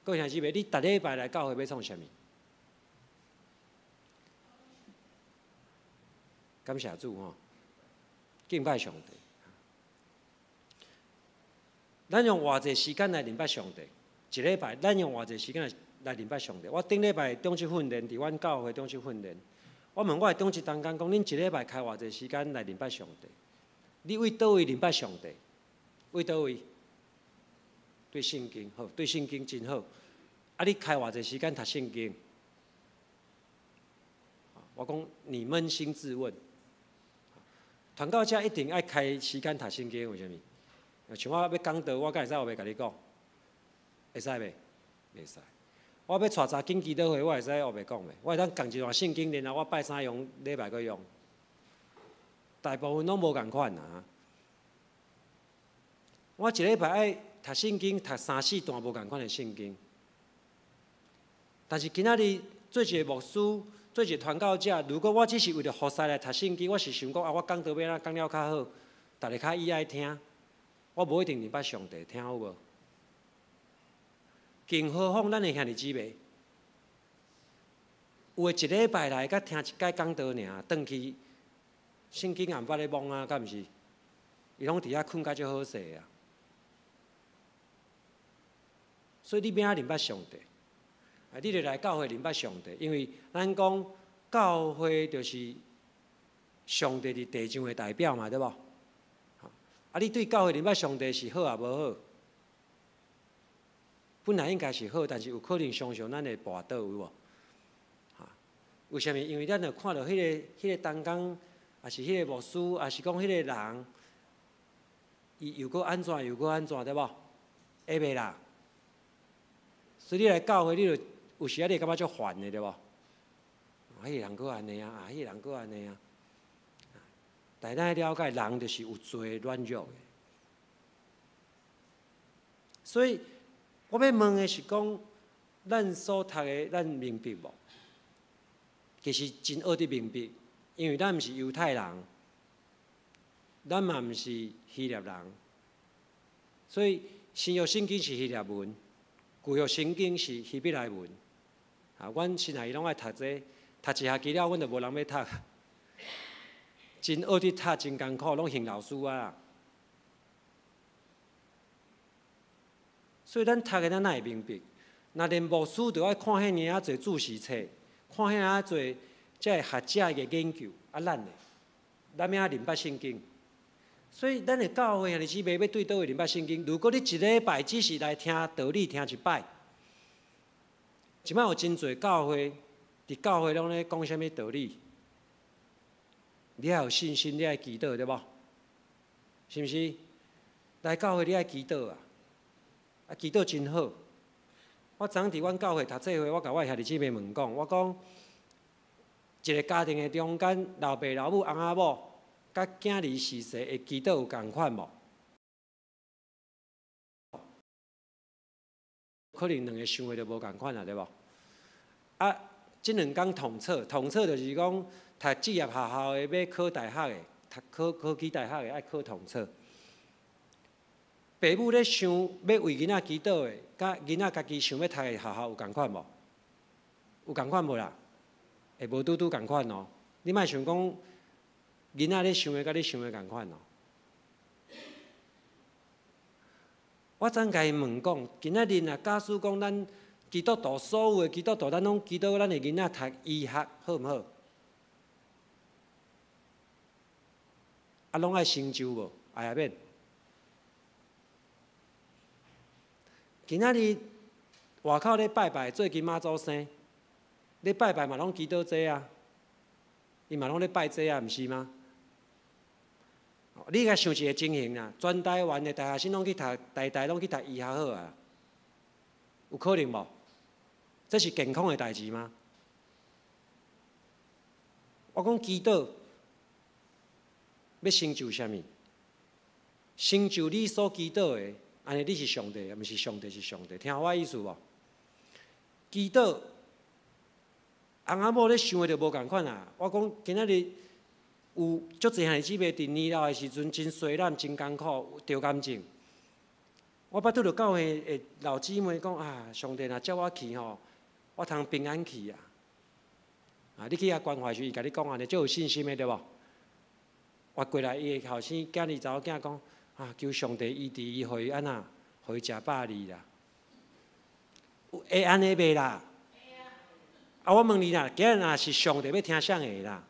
各位兄弟姊妹，你逐禮拜來教會欲創啥物？感謝主吼，敬拜上帝。咱用偌濟時間來認捌上帝？一禮拜，咱用偌濟時間來認捌上帝？我頂禮拜長執訓練，佇阮教會長執訓練。我問我的長執同工講，恁一禮拜開偌濟時間來認捌上帝？你對佗位認捌上帝？對佗位？對聖經好，對聖經真好。啊，你開偌濟時間讀聖經？我講你捫心自問。傳教者一定愛開時間讀聖經，為啥物？像我欲講道，我敢會使烏白共你講？會使袂？袂使。我欲帶查經祈禱會，我會使烏白講袂？我會當講一段聖經，然後我拜三用，禮拜閣用。大部分攏無仝款啊。我一禮拜愛讀聖經，讀三四段無仝款的聖經。但是今仔日做一个牧師，做一个傳教者，如果我只是為著服侍來讀聖經，我是想講啊，我講道欲按怎講了較好，逐个較伊愛聽，我無一定認捌上帝，聽有無？更何況咱的兄弟姊妹，有的一禮拜來才聽一擺講道爾，轉去聖經也毋捌咧摸啊，敢毋是？伊攏佇遐睏甲足好勢啊！所以你欲按怎認捌上帝？啊，你著來教會認捌上帝，因為咱講教會就是上帝佇地上的代表嘛，對無？啊，你對教會認捌上帝是好抑無好？本來應該是好，但是有可能常常咱會跋倒，有無？為啥物？因為咱著看著彼个同工，抑是彼个牧師，抑是講彼个人，伊又閣按怎，又閣按怎，對無？會袂啦？所以你來教會，你著有時仔你會感覺足煩的，對無？啊，彼个人閣按呢啊，啊，彼个人閣按呢啊。但咱愛了解，人就是有罪軟弱的。所以我欲問的是講，咱所讀的，咱明白無？其實真學得明白，因為咱毋是猶太人，咱嘛毋是希臘人，所以新約聖經是希臘文，舊約聖經是希伯來文。啊，阮親愛伊攏愛讀這，讀一學期了，阮就無人欲讀。真學得讀，真艱苦，攏還老師啊。所以咱讀的咱哪會明白？若連牧師都愛看遐爾仔濟注釋冊，看遐爾仔濟這个學者的研究，啊，咱呢？咱欲按怎認捌聖經？所以咱的教會兄弟姊妹欲對佗位認捌聖經？如果你一禮拜只是來聽道理聽一擺，這擺有真濟教會，佇教會攏咧講啥物道理？你愛有信心，你愛祈禱，對無？是毋是？來教會你愛祈禱啊！啊，祈禱真好。我昨昏佇阮教會讀冊會，我共我兄弟姊妹問講，我講一个家庭的中間，老爸老母、翁仔某，佮囝兒婿婿的祈禱有仝款無？可能兩个想的就無仝款啊，對無？啊，這兩工統測，統測就是講讀職業學校的欲考大學的，讀考考起大學的愛考統測。爸母咧想欲為囡仔祈禱的，佮囡仔家己想欲讀的學校有仝款無？有仝款無啦？會無拄拄仝款哦。你莫想講囡仔咧想的，佮你想的仝款哦。我昨共𪜶問講，今仔日若假使講咱基督徒所有的基督徒，咱攏祈禱咱的囡仔讀醫學，好毋好？啊，攏愛成就無？愛抑免？今仔日外口咧拜拜，最近媽祖生，咧拜拜嘛攏祈禱這啊，伊嘛攏咧拜這啊，毋是嗎？你共想一个情形啦，全台灣的大學生攏去讀，台大攏去讀醫學好啊，有可能無？這是健康的代誌嗎？我講祈禱欲成就啥物？成就你所祈禱的，按呢你是上帝，毋是上帝是上帝，聽我意思無？祈禱，翁仔某咧想的就無仝款啊！我講今仔日有足濟兄弟姊妹佇年老的時陣真衰懶、真艱苦，著癌症。我捌拄著教會的老姊妹講啊，上帝若接我去吼，我通平安去啊！啊，你去遐關懷時，伊共你講按呢，足有信心的對無？活過來，伊的後生囝兒查某囝講啊，求上帝醫治伊，予伊按怎，予伊食百二啦。會按呢袂啦？啊，我問你啦，今日若是上帝欲聽啥个啦？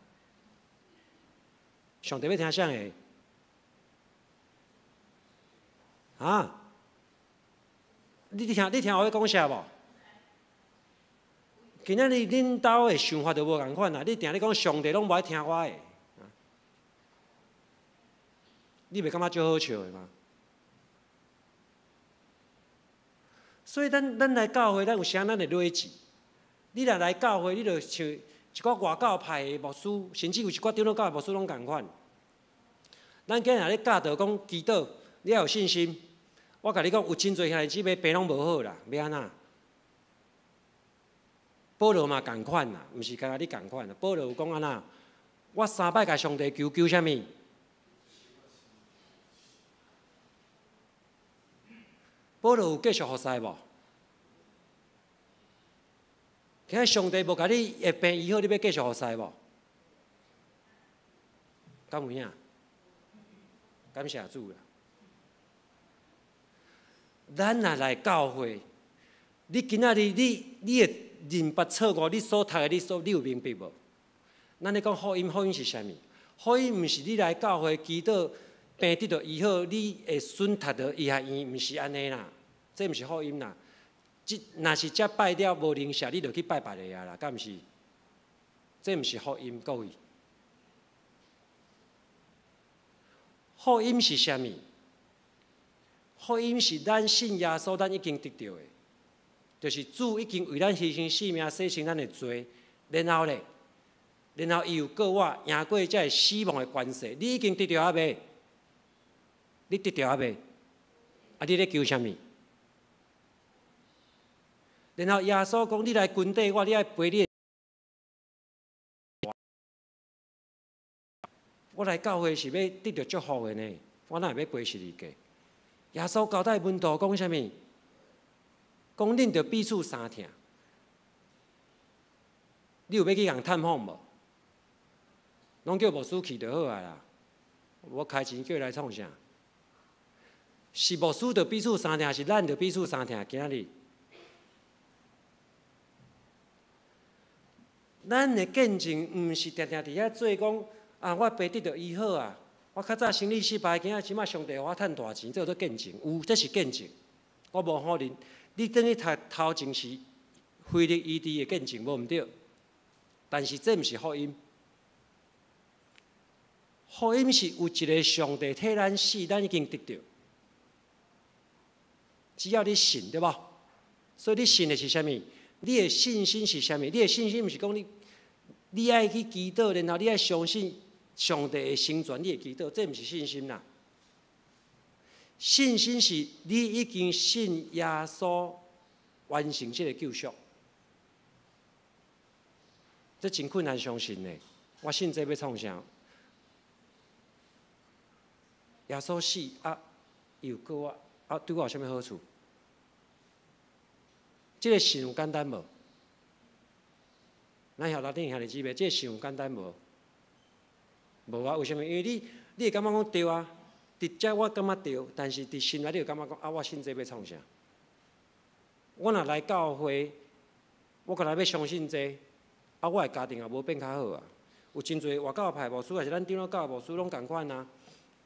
上帝欲聽啥个？啊？你聽我咧講啥無？今仔日恁兜的想法就無仝款啦。你定咧講上帝攏無愛聽我的，你袂感覺足好笑的嗎？所以咱來教會，咱有啥咱的累積。你若來教會，你就像一寡外教派的牧師，甚至有一寡長老教的牧師攏仝款。咱今日咧教導講祈禱，你要有信心。我共你講，有真濟兄弟姊妹病攏無好啦，欲按怎？保羅嘛仝款啦，毋是干焦你仝款啦。保羅有講按怎？我三擺共上帝求，求啥物？保羅有繼續服侍無？今日上帝無共你的病醫好，你欲繼續服侍無？敢有影？感謝主啦！咱若來教會，你今仔日你會認捌錯誤，你所讀的，你有明白無？咱咧講福音，福音是啥物？福音毋是你來教會祈禱病得著醫好，你會順讀著醫學院，毋是按呢啦，這毋是福音啦。這若是這拜了無靈謝，你就去拜別个啊啦，敢毋是？這毋是福音，各位。福音是啥物？福音是咱信耶穌，咱已經得著的，就是主已經為咱犧牲性命，洗清咱的罪，然後咧，然後伊又閣我贏過這个死亡的權勢。你已經得著啊未？你得著啊未？啊，你咧求啥物？然後耶穌講：你來跟綴我，你愛背你的。我來教會是欲得著祝福的呢，我哪會欲背十字架？耶穌交代門徒講啥物？講恁著彼此相疼。你有欲去共探訪無？攏叫牧師去就好啊啦。我開錢叫伊來創啥？是牧師著彼此相疼，是咱著彼此相疼？今仔日，咱的見證毋是定定佇遐做講啊，我病得著醫好啊。我較早生意失敗，今仔這馬上帝予我趁大錢，這叫做見證。有，這是見證。我無否認，你轉去讀頭前是腓力醫治的見證，無毋對。但是這毋是福音。福音是有一個上帝替咱死，咱已經得著。只要你信，對無？所以你信的是啥物？你的信心是啥物？你的信心毋是講你愛去祈禱，然後你愛相信上帝會成全你的祈禱，這毋是信心啦。信心是你已經信耶穌完成這個救贖，這真困難相信呢。我信這欲創啥？耶穌死啊，又閣我啊，對我有啥物好處？這個信有簡單無？咱曉得頂兄弟姊妹，這個信有簡單無？無啊，為啥物？因為你會感覺講對啊，佇遮我感覺對，但是佇心內你會感覺講啊，我信這欲創啥？我若來教會，我閣來欲相信這個，啊，我的家庭也無變較好啊。有真濟外教派牧師，抑是咱長老教牧師，攏仝款啊。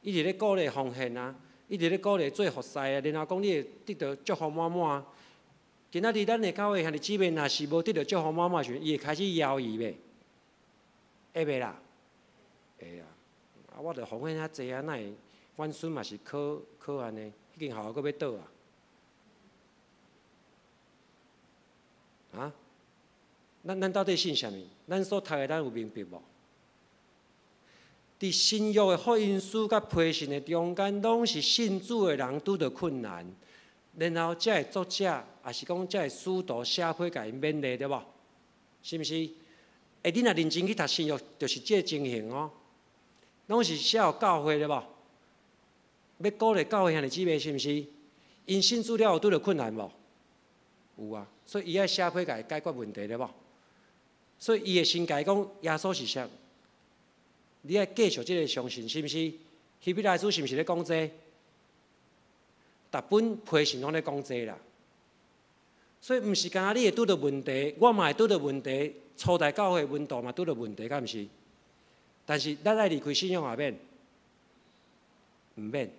伊直咧鼓勵奉獻啊，伊直咧鼓勵做服侍啊，然後講你會得著祝福滿滿。今仔日咱的教會兄弟姊妹，若是無得著祝福滿滿時，伊會開始猶豫袂？會袂啦？會啊！啊，我著奉獻遐濟啊，哪會阮孫嘛是考考按呢？彼間學校閣欲倒啊？啊？咱到底信啥物？咱所讀的，咱有明白無？佇新約的福音書佮批信的中間，攏是信主的人拄著困難，然後才會作者，抑是講才會使徒寫批共𪜶勉勵，對無？是毋是？欸，你若認真去讀新約，就是這个情形哦。攏是寫予教會對無？欲鼓勵教會兄弟姊妹，是毋是？𪜶信主了後拄著困難無？有啊，所以伊愛寫批共伊解決問題，對無？所以伊會先共伊講耶穌是啥？你愛繼續這个相信，是毋是？希伯來書是毋是咧講這個？逐本批信攏咧講這個啦。所以毋是干焦你會拄著問題，我嘛會拄著問題，初代教會門徒嘛拄著問題，敢毋是？但是咱愛離開信仰也免，毋免，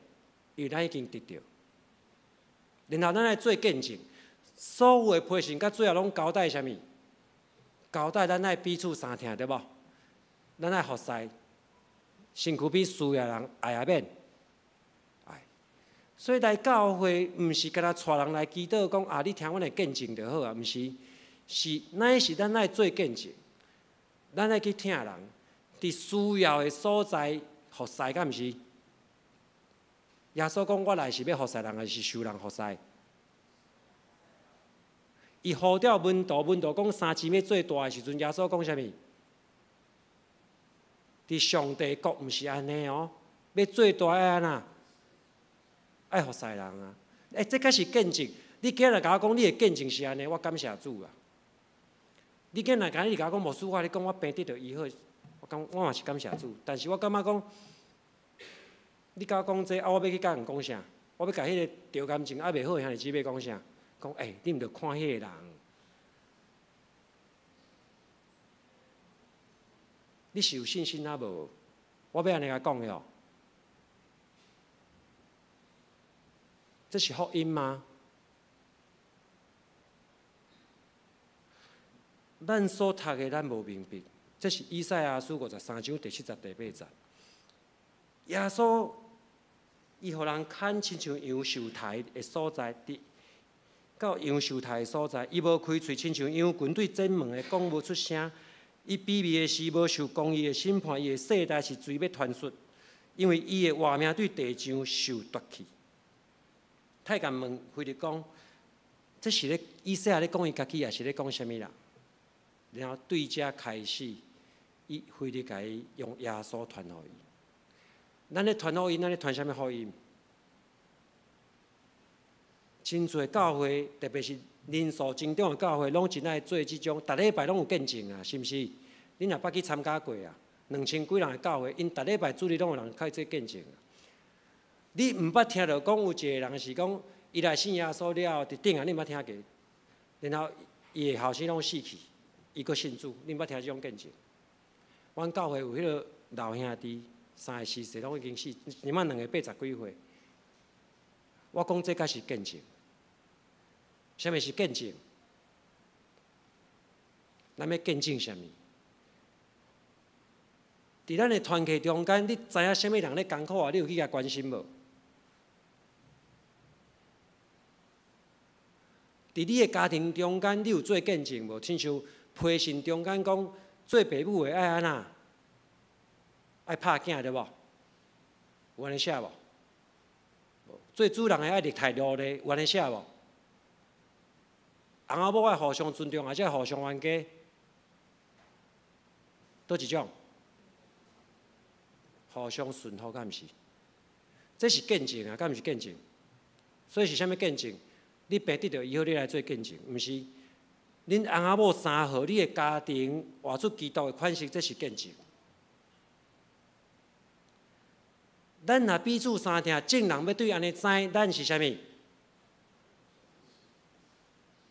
因為咱已經得著。然後咱愛做見證，所有的批信到最後攏交代啥物？交代咱愛彼此相疼，對無？咱愛服侍，身軀邊需要人愛也免愛。所以來教會毋是干焦帶人來祈禱，講啊，你聽阮的見證就好啊，毋是，是乃是咱愛做見證，咱愛去疼人，佇需要的所在服侍，敢毋是？耶穌講，我來是欲服侍人，抑是受人服侍？伊呼召門徒，門徒講三姊妹做大的時陣，耶穌講啥物？佇上帝國毋是按呢哦，欲做大愛按怎？愛服侍人啊！欸，這才是見證。你今日共我講你的見證是按呢，我感謝主啊！你今日今日共我講牧師，我共你講我病得著醫好，我講我嘛是感謝主。但是我感覺講，你共我講這啊，我欲去共人講啥？我欲共彼個著感情猶袂好的兄弟姊妹講啥？講欸，你毋著看彼個人，你是有信心抑無？我欲按呢共講的哦。這是福音嗎？咱所讀的，咱無明白。這是以賽亞書53章第7節、第8節。耶穌伊予人牽親像羊受刣的所在，佇到羊受刣的所在，伊無開喙，親像羊群對剪門的講無出聲。伊卑微的死，無受公義的審判，伊的世代是隨欲傳說，因為伊的活命對地上受奪去。太監問腓力講：這是咧以賽亞咧講伊家己，抑是咧講啥物人？然後對這開始，伊腓力共伊用耶穌傳予伊。咱咧傳福音，咱咧傳啥物福音？真濟教會，特別是人數增長的教會，攏真愛做這種，逐禮拜攏有見證啊，是毋是？恁若捌去參加過啊？2000幾人的教會，𪜶逐禮拜主日攏有人開做見證。你毋捌聽著講有一個人是講，伊來信耶穌了後，佇頂啊，你毋捌聽過？然後伊的後生攏死去，伊閣信主，你毋捌聽這種見證？阮教會有彼個老兄弟，34歲攏已經死，這擺兩个80幾歲。我講這才是見證，啥物是見證？咱欲見證啥物？佇咱的團契中間，你知影啥物人咧艱苦啊？你有去共關心無？佇你的家庭中間，你有做見證無？親像批信中間講，做爸母的愛按怎？愛拍囝對無？有按呢寫無？做主人的愛日太努力，有按呢寫無？翁仔某愛互相尊重，抑是互相冤家？佗一種？互相順服，敢毋是？這是見證啊，敢毋是見證？所以是啥物見證？你病得著醫好，你來做見證，毋是？恁翁仔某三好，你的家庭活出基督的款式，這是見證。咱若彼此相疼，眾人欲對按呢知，咱是啥物？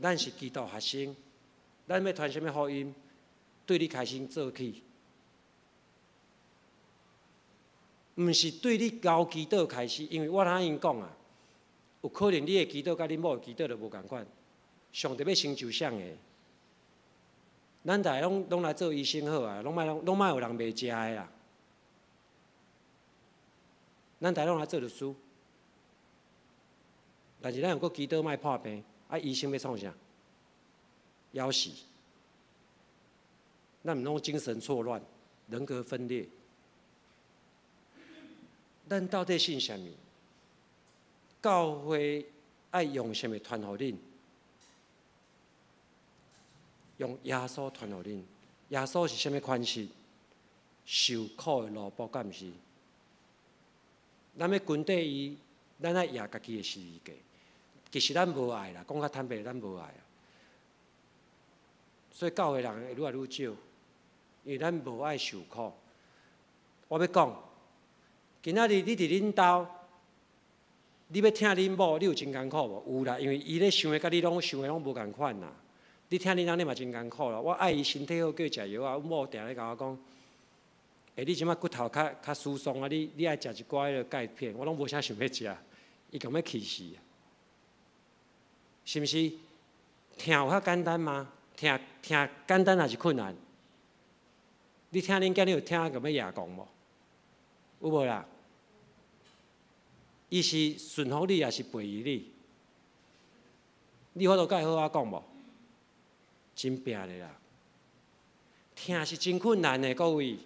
咱是基督學生，咱欲傳啥物福音？對你開始做起，毋是對你交祈禱開始，因為我通𪜶講啊，有可能你的祈禱佮恁某的祈禱就無仝款。上帝欲成就啥個？咱逐个攏來做醫生好啊，攏莫有人袂食的啦。咱逐拢來做律師，但是咱又閣祈禱莫破病，啊，醫生欲創啥？枵死！咱毋攏精神錯亂、人格分裂。咱到底信啥物？教會愛用啥物傳予恁？用耶穌傳予恁。耶穌是啥物款式？受苦的奴僕，敢毋是？咱欲跟綴伊，咱愛攑家己的十字架。其實咱無愛啦，講較坦白，咱無愛啊。所以教會人會愈來愈少，因為咱無愛受苦。我欲講，今仔日你佇恁兜，你欲疼恁某，你有真艱苦無？有啦，因為伊咧想的佮你攏想的攏無仝款啦。你疼恁翁，你嘛真艱苦啦。我愛伊身體好，叫伊食藥啊。阮某定咧共我講，欸，你這擺骨頭較較疏鬆啊，你你愛食一寡彼个鈣片，我攏無啥想欲食，伊共欲氣死啊！是毋是？疼有較簡單嗎？疼疼簡單抑是困難？你疼恁囝，你有疼共欲攑摃無？有無啦？伊是順服你，抑是背離你？你有法度共伊好好講無？真拚的啦！疼是真困難的，各位。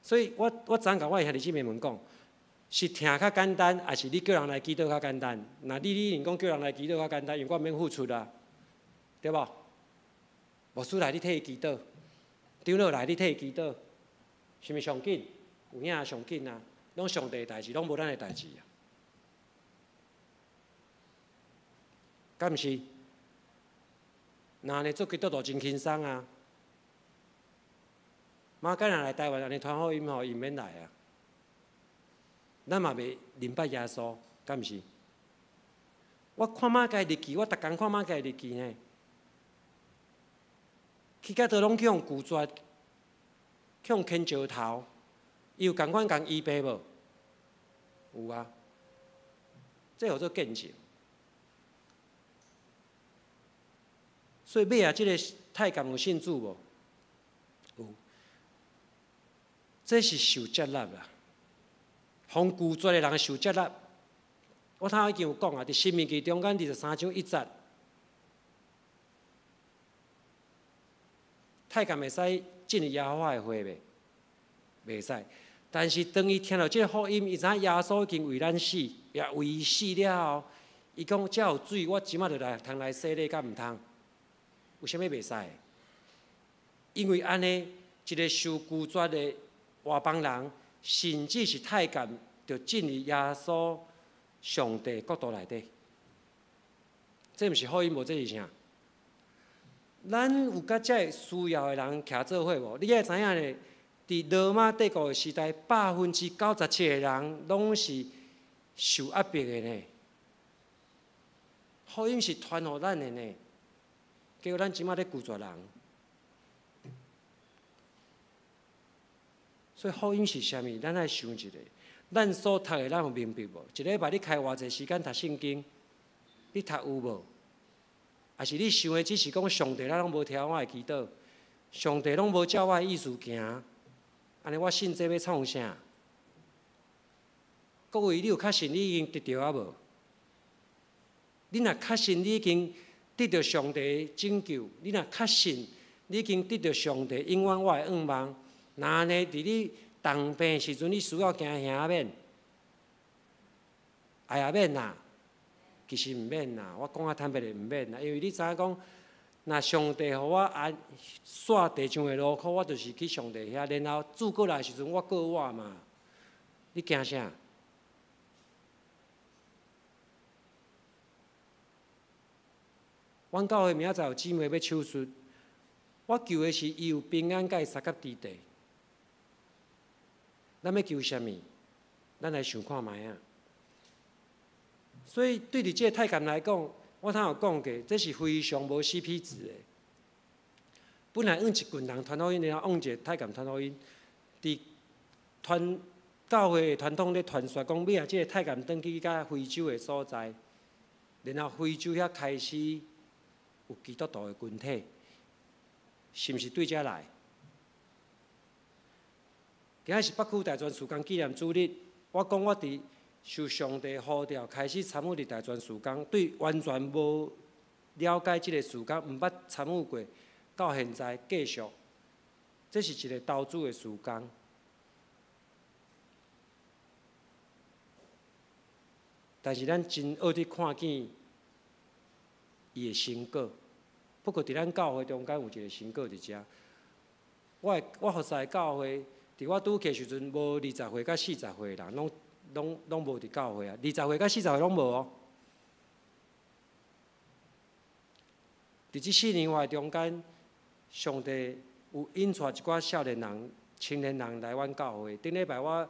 所以我我昨共我的兄弟姊妹們講，是疼較簡單，抑是你叫人來祈禱較簡單？若你你講叫人來祈禱較簡單，因為我毋免付出啊，對無？牧師來，你替伊祈禱；長老來，你替伊祈禱，是毋是上緊？有影上緊啊！攏上帝的代誌，攏無咱的代誌啊！敢毋是？若按呢做基督徒真輕鬆啊！馬偕若來台灣按呢傳福音吼，伊毋免來啊。咱嘛袂認捌耶穌，敢毋是？我看馬偕日記，我逐工看馬偕日記呢。去到佗攏去予拒絕，去予牽石頭，伊有仝款共伊爸無？有啊，這號做見證。所以尾仔這個太監有信主無？有。這是受接納啦，予拒絕的人受接納。我頭已經有講啊，佇申命記中間23章1節，太監會使進入耶和華的會袂？袂使。但是當伊聽著這個福音，伊知影耶穌已經為咱死，也為伊死了後，伊講這有水，我這擺就來通來洗禮，敢毋通？有啥物袂使？因為按呢，一個受拒絕的外邦人，甚至是太監，就進入耶穌上帝國度內底。這毋是福音無？這是啥？咱有佮這个需要的人徛做伙無？你愛知影呢？佇羅馬帝國的時代，97%的人攏是受壓迫的呢。福音是傳予咱的呢，結果咱這擺咧拒絕人。所以福音是啥物？咱愛想一下，咱所讀的，咱有明白無？一禮拜你開偌濟時間讀聖經？你讀有無？抑是你想的只是講上帝，咱攏無聽我的祈禱，上帝攏無照我的意思行，按呢我信這欲創啥？各位，你有確信你已經得著啊無？你若確信你已經得著上帝的拯救，你若確信你已經得著上帝永遠我的願望，若按呢佇你重病的時陣，你需要驚嚇免？哎呀免啦，其實毋免啦。我講較坦白的，毋免啦，因為你知影講，若上帝予我按煞地上的勞苦，我就是去上帝遐，然後主過來的時陣，我過我嘛。你驚啥？阮教會明仔載有姊妹欲手術，我求的是伊有平安佮伊相佮佇地。咱欲求啥物？咱來想看覓仔。所以對佇這個太監來講，我頭有講過，這是非常無 CP 值的。本來向一群人傳福音，然後向一個太監傳福音，佇傳教會的傳統咧傳說講，尾仔這個太監轉去到非洲的所在，然後非洲遐開始有基督徒的群體，是毋是對遮來？今仔是北區大專事工紀念主日，我講我佇受上帝呼召開始參與佇大專事工，對完全無了解這个事工，毋捌參與過，到現在繼續，這是一个投資的事工。但是咱真愛去看見伊的成果。不過佇咱教會中間有一个成果佇遮。我服侍的教會，佇我拄去的時陣，無20歲佮40歲的人，攏無佇教會啊。20歲佮40歲攏無哦。佇這4年外中間，上帝有引帶一寡少年人、青年人來阮教會。頂禮拜我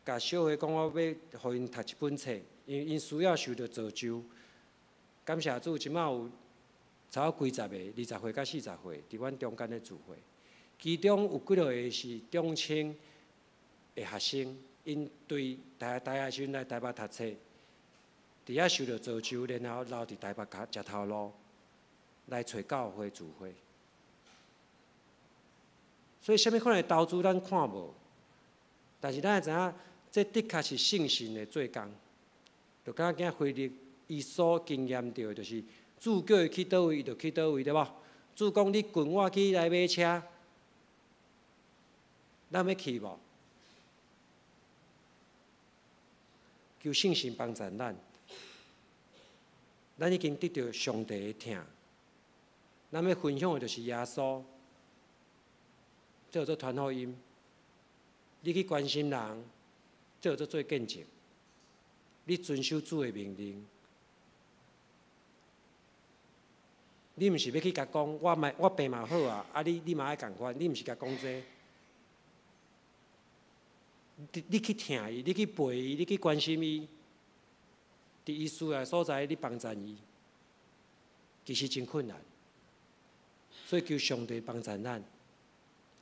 共小會講，我欲予𪜶讀一本冊，因為𪜶需要受著造就。感謝主，這擺有差不多幾十个、20歲佮40歲，佇阮中間咧聚會。其中有幾落个是中青的學生，𪜶對大學時陣來台北讀冊，佇遐受著造就，然後留佇台北食頭路，來揣教會聚會。所以，啥物款的投資咱看無，但是咱會知影，這的確是聖神的做工。就敢若今腓力伊所經驗著的，就是主叫伊去佗位，伊就去佗位，對無？主講你跟我去來買車，咱欲去無？求聖神幫助咱，咱已經得著上帝的疼，咱欲分享的就是耶穌，這叫做傳福音。你去關心人，這叫做做見證。你遵守主的命令，你毋是欲去共講，我嘛我病嘛好啊，啊你嘛愛仝款，你毋是共講這個。你去疼伊，你去陪伊，你去關心伊，佇伊需要的所在，你幫助伊，其實真困難。所以求上帝幫助咱，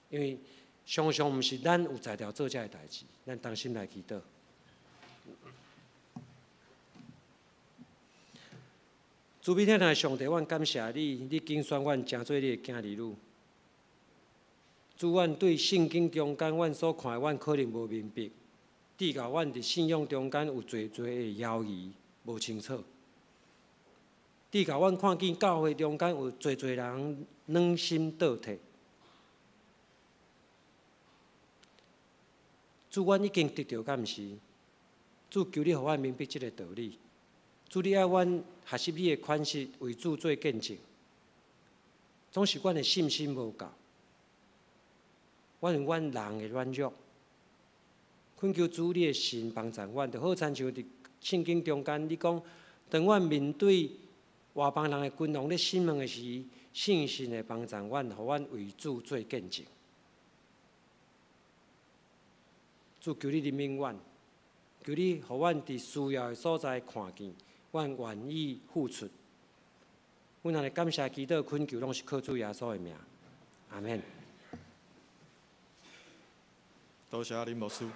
因為常常毋是咱有才調做這个代誌，咱同心來祈禱。慈悲疼疼的上帝，阮感謝你，你揀選阮成做你的囝兒女。主，阮對聖經中間，阮所看的，阮可能無明白，至到阮佇信仰中間有濟濟的猶疑，無清楚。至到阮看見教會中間有濟濟人軟心倒退。主，阮已經得著，敢毋是？主，求你予阮明白這个道理。主，你愛阮學習你的款式，為主做見證。總是阮的信心無夠，阮有阮人的軟弱。懇求主你的神幫助阮，就好親像佇聖經中間，你講，當阮面對外邦人的君王咧審問的時，聖神會幫助阮，予阮為主做見證。主，求你憐憫阮，求你予阮佇需要的所在看見，阮願意付出。阮若會感謝祈禱懇求，攏是靠主耶穌的名。阿們。多謝林牧師。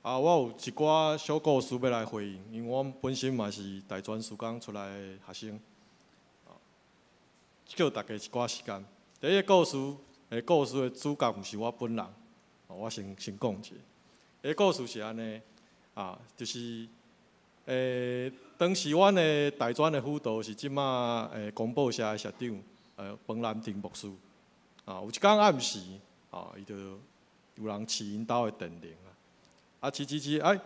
啊，我有一寡小故事欲來回應，因為我本身嘛是大專事工出來的學生。借大家一寡時間。第一个故事，故事的主角毋是我本人，我先講一下。个故事是按呢，啊，就是，當時阮的大專的輔導是這馬公報社的社長，彭南定牧師。啊，有一工暗時，啊，伊就有人飼𪜶兜的電鈴啊，啊，飼飼飼，哎，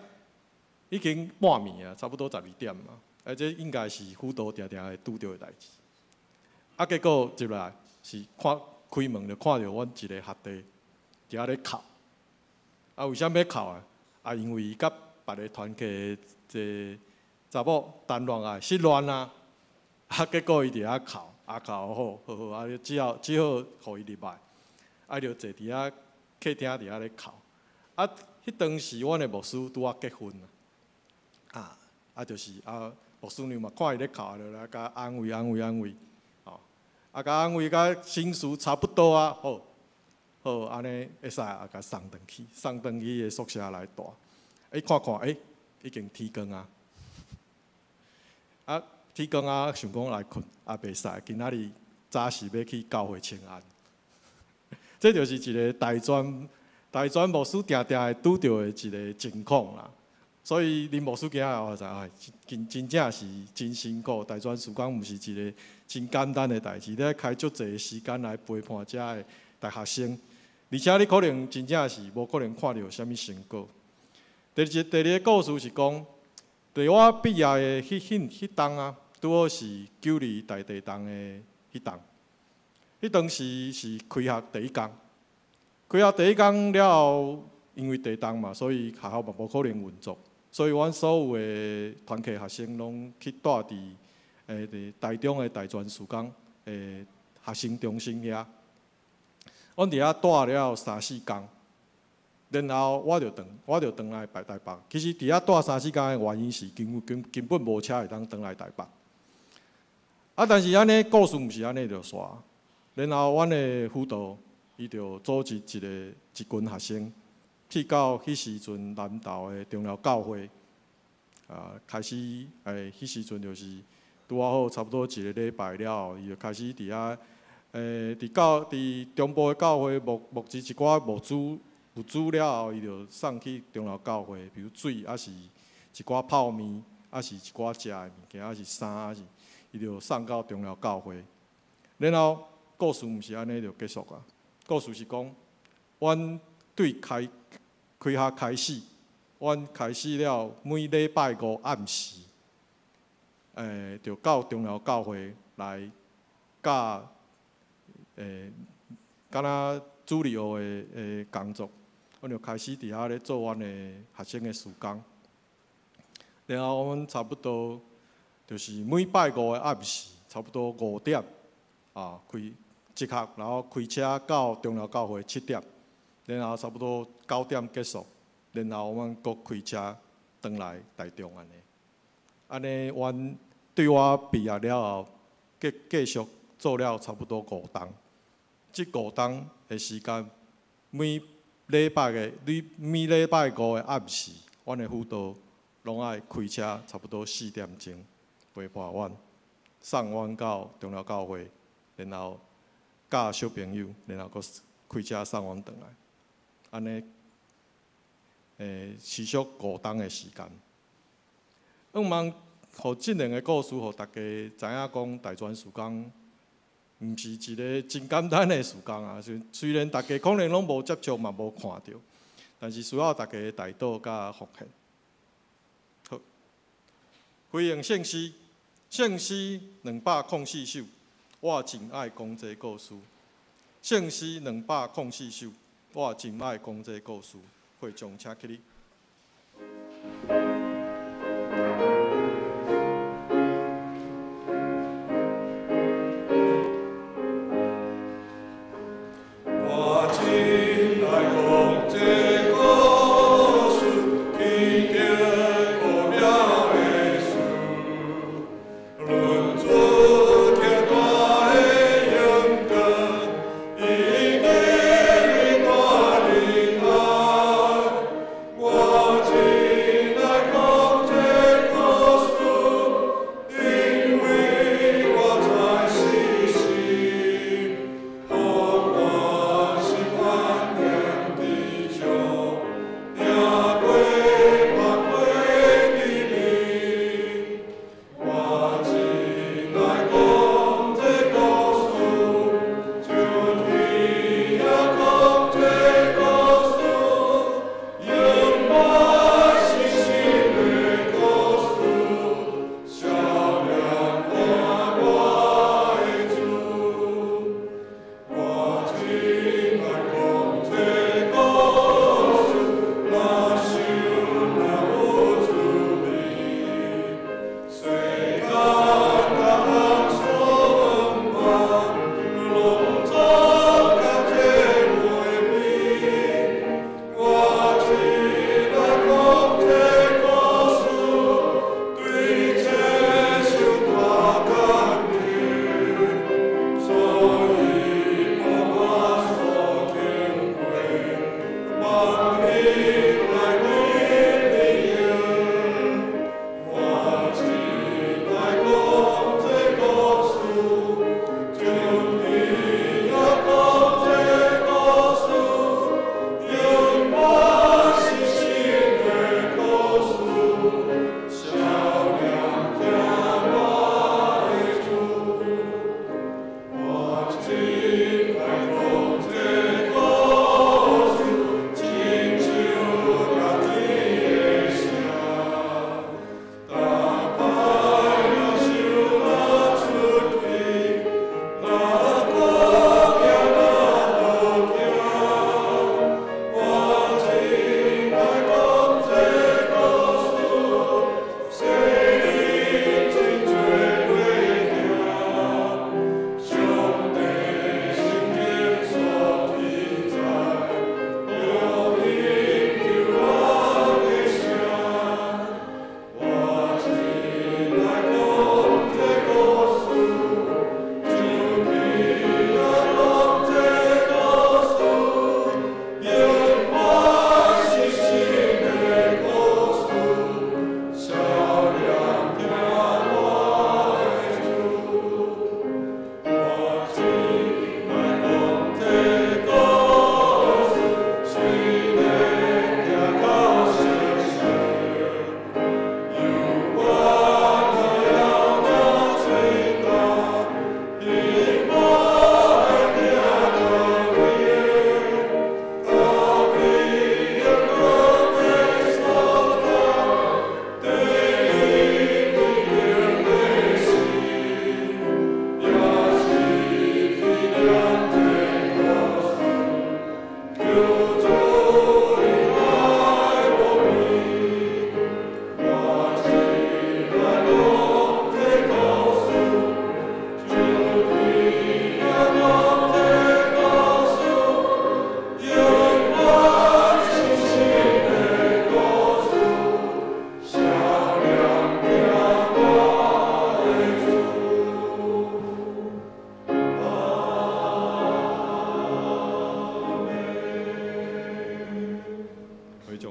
已經半暝啊，差不多12點啊，啊，這應該是輔導定定會拄著的代誌。啊，結果入來是看開門就看著阮一个學弟佇遐咧哭。啊，為啥物欲哭啊？啊，因為伊佮別个團契的這查某談戀愛失戀啊。啊，結果伊佇遐哭，啊哭好，好好，啊，只好只好予伊入來，啊，就坐佇遐客廳佇遐咧哭。啊，彼當時阮的牧師拄仔結婚啊，啊，啊就是啊，牧師娘嘛看伊咧哭，就來共安慰安慰安慰，吼，啊，共安慰甲心事差不多啊，好，好，按呢會使啊，共送轉去，送轉去伊的宿舍來蹛。伊看看，欸，已經天光啊，啊，天光啊，想講來睏，啊，袂使，今仔日早時欲去教會請安。這就是一个大專大專牧師定定會拄著的一个情況啦。所以林牧師今仔日我知，哎，真真正是真辛苦。大專事工毋是一个真簡單的代誌，你愛開足濟時間來陪伴遮的大學生，而且你可能真正是無可能看著啥物成果。第二个故事是講，佇我畢業的彼冬啊，拄好是9·2大地震的彼冬。彼當時是開學第一工，開學第一工了後，因為地震嘛，所以學校嘛無可能運作，所以阮所有的團契學生攏去蹛佇台中的大專事工的學生中心遐。阮佇遐蹛了三四工，然後我就轉來台北。其實佇遐蹛三四工的原因是根本無車會當轉來台北。啊，但是按呢故事毋是按呢就煞。然後阮的輔導，伊就組織一群學生，去到彼時陣南投的長老教會，啊，開始彼時陣就是拄仔好差不多一个禮拜了後，伊就開始佇遐，佇中部的教會募集一寡物資了後，伊就送去長老教會，比如水，抑是一寡泡麵，抑是一寡食的物件，抑是衫，抑是伊就送到長老教會。然後故事毋是按呢就結束啊。故事是講，阮對開學開始，阮開始了每禮拜五暗時，就到長老教會來教，敢若主日學的工作，阮就開始佇遐咧做阮的學生的事工。然後阮差不多就是每拜五的暗時，差不多5點，啊，開集合，然後開車到長老教會7點，然後差不多9點結束，然後阮閣開車轉來台中按呢。按呢，阮對我畢業了後，繼續做了差不多五冬。這五冬的時間，每禮拜五的暗時，阮的輔導攏愛開車差不多4點鐘陪伴阮，送阮到長老教會，然後教小朋友，然後閣開車送阮轉來，按呢，持續五冬的時間。向望予這兩个故事，予大家知影講，大專事工毋是一个真簡單的事工啊。雖然大家可能攏無接觸嘛，無看著，但是需要大家的代禱佮奉獻。好，回應聖詩，聖詩204首，我真愛講這故事。聖詩204首，我真愛講這故事。會長請起立。我真愛講這故事，天頂奧妙的事，論主天大的榮光，伊基大仁愛。我真愛講這故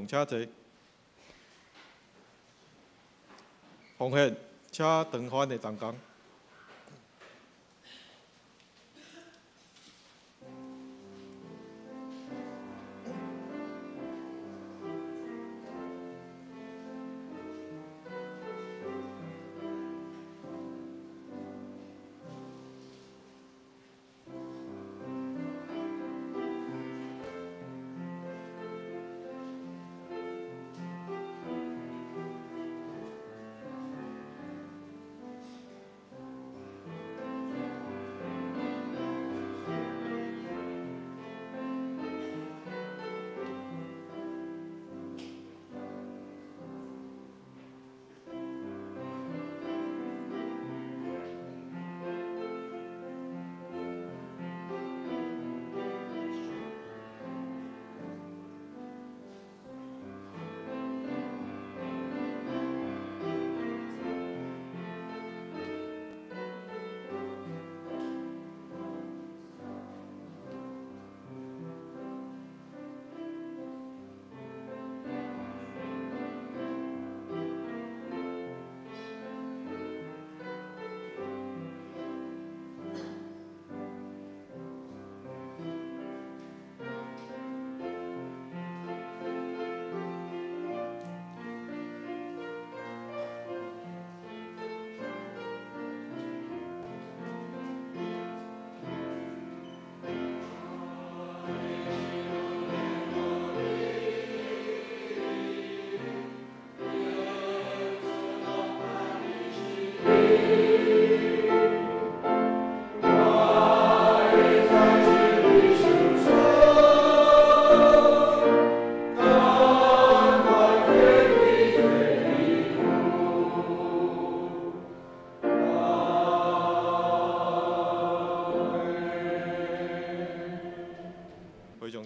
上請坐。奉獻，請長番的同工。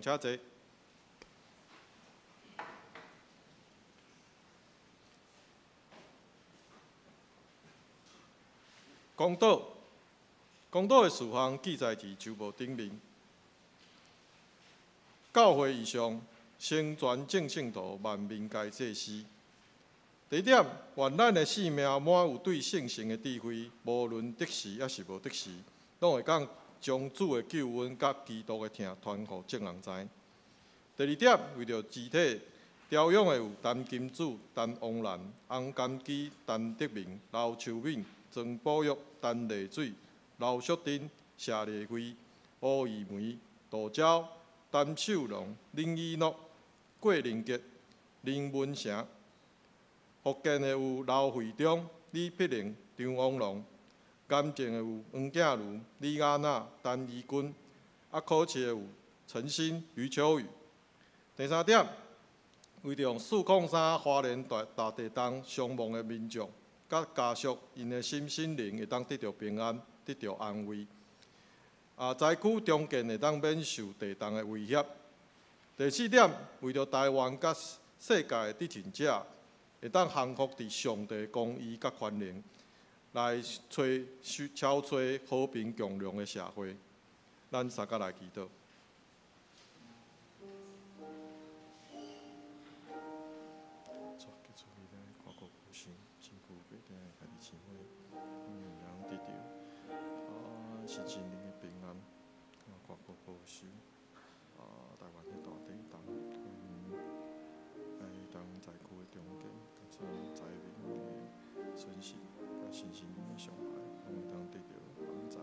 請坐。讲道，讲道的事项记载伫周报顶面。教会以上，成全众圣徒，万民皆祭司。第一点，愿咱的生命满有对圣神的智慧，无论得时抑是无得时，拢会当将主的救恩佮基督的疼传予众人知。第二点，为著肢体调养的有陈金柱、陈王兰、洪甘基、陈德明、刘秋敏、庄宝玉、陈丽水、刘淑珍、谢丽慧、吴义梅、杜娇、陈秀龙、林以诺、郭仁杰、林文成。福建的有刘惠忠、李碧玲、张王龙。癌症的有黄景如、李亚娜、陈怡君，口吃的有陈鑫、余秋雨。第三点，为著403花莲大地震伤亡的民众佮家属，𪜶的心身灵会当得著平安，得著安慰。灾区重建会当免受地动的威胁。第四点，为著台湾佮世界的执政者会当降服伫上帝公义佮宽容，来找超找和平共荣的社会。咱三个来祈祷。是真灵的平安，国国保守，台湾的大地震，来当灾区的重建，佮这灾民的损失，佮身心灵的伤害，拢会当得著帮助。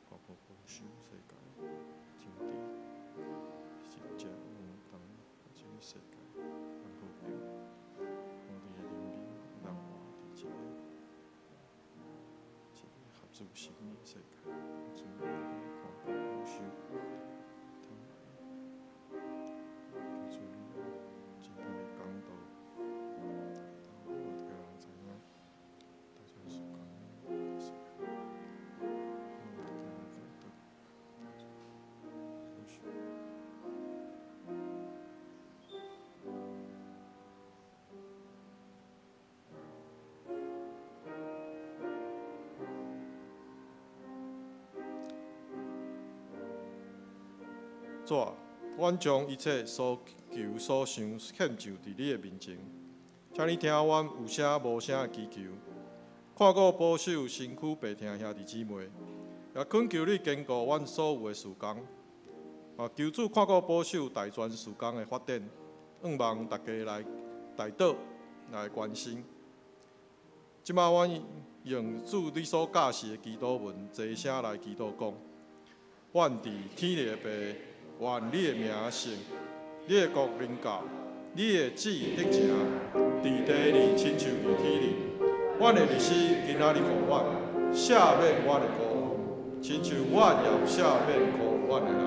国国保守世界政治，真正拢当这个世界当和平，我哋的人民会当活伫这个合主心意的世界，主来看顾保守，疼爱，求主你真正的讲道，让大家人知影，大全世界的世界，我哋来祈祷，保守。主，阮將一切所求所想獻上佇你的面前，請你聽阮有聲無聲的祈求，看顧保守身軀病痛兄弟姊妹，也懇求你堅固阮所有的事工。啊，求主看顧保守大專事工的發展，向望大家來代禱來關心。這擺阮用主你所教示的祈禱文，齊聲來祈禱講：阮佇天的父，願你的名聖，你的國臨到，你的旨意得成，佇地裡親像佇天裡。阮的日子今仔日予阮，赦免阮的過犯，親像阮也赦免辜負阮的人。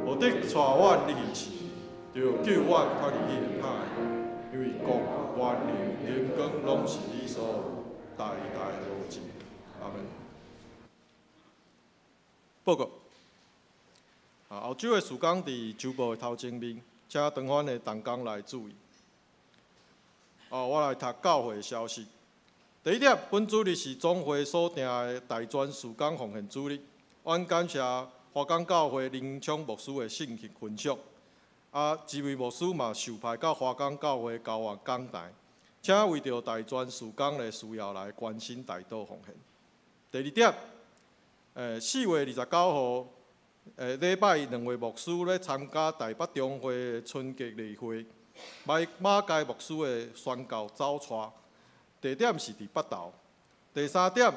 無得帶阮入去試，著救阮脫離彼个歹的，因為國、權能、榮光攏是你所有，代代無盡。阿們。報告。啊，後週的事工佇周報的頭前面，請長番的同工來注意。哦，我來讀教會的消息。第一點，本主日是總會所定的大專事工奉獻主日。阮感謝華岡教會林聰牧師的信息分享。啊，這位牧師嘛受派到華岡教會教員講台，請為著大專事工的需要來關心代禱奉獻。第二點，4月29號，禮拜兩位牧師咧參加台北中會的春節例會，馬馬偕牧師的宣教走帶，地點是佇北投。第三點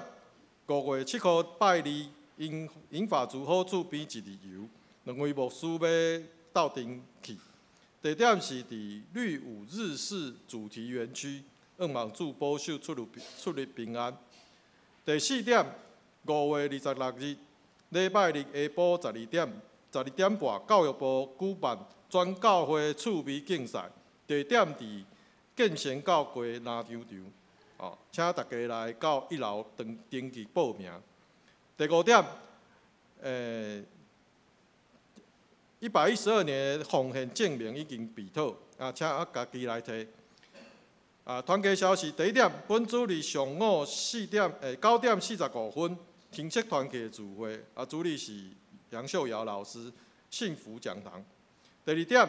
，5月7號拜二，銀銀髮族好處邊一日遊，兩位牧師欲鬥陣去，地點是佇綠舞日式主題園區，向望主保守出入出入平安。第四點，5月26日。禮拜日下晡12點、12點半，教育部舉辦全教會趣味競賽，地點佇建成教會籃球場，哦，請大家來到一樓登登記報名。第五點，112年奉獻證明已經備妥，啊，請啊家己來提。啊，團契消息，第一點，本主日上午四點，9點45。停息團契聚會，啊，主理是楊秀瑤老師，幸福講堂。第二點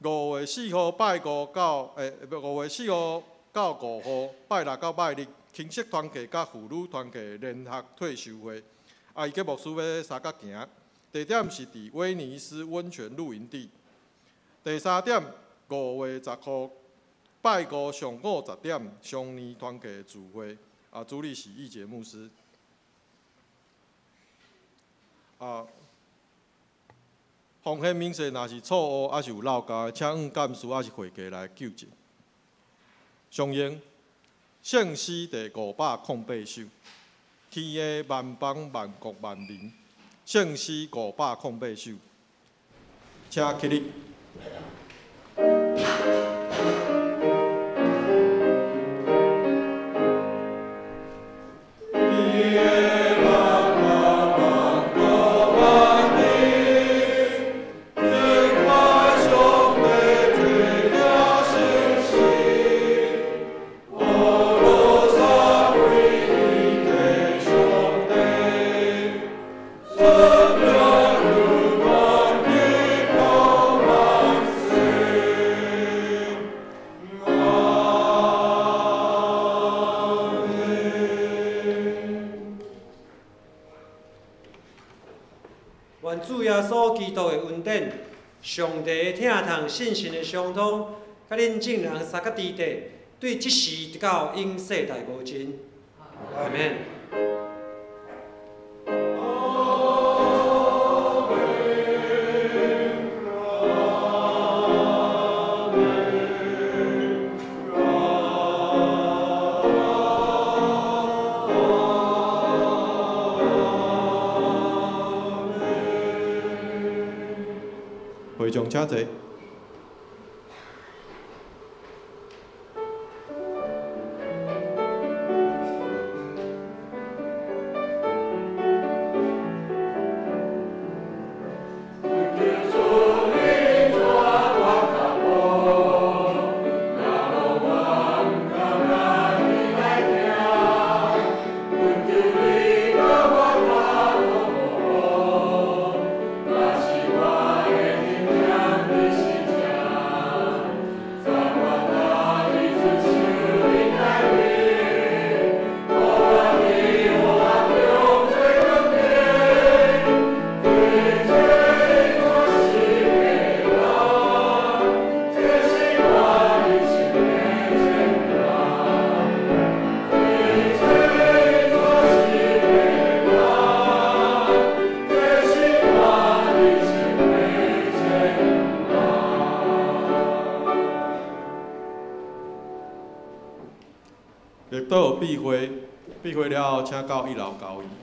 ，5月4號拜五到，5月4號到5號，拜六到拜日，青色團契佮婦女團契聯合退修會，啊，伊個牧師欲相佮行，地點是佇威尼斯溫泉露營地。第三點，5月10號拜五上午10點，雙年團契聚會，啊，主理是易杰牧師。啊，奉獻明細若是錯誤，抑是有漏交的，請按幹事抑是會計來糾正。上引聖詩第508首，天的萬邦萬國萬民，聖詩508首，請起立。上帝的疼痛、信心的相通，佮恁眾人相佮伫底，對這時直到永世代無盡。阿們。會眾請坐。闭會，閉會了後，請到一樓交椅。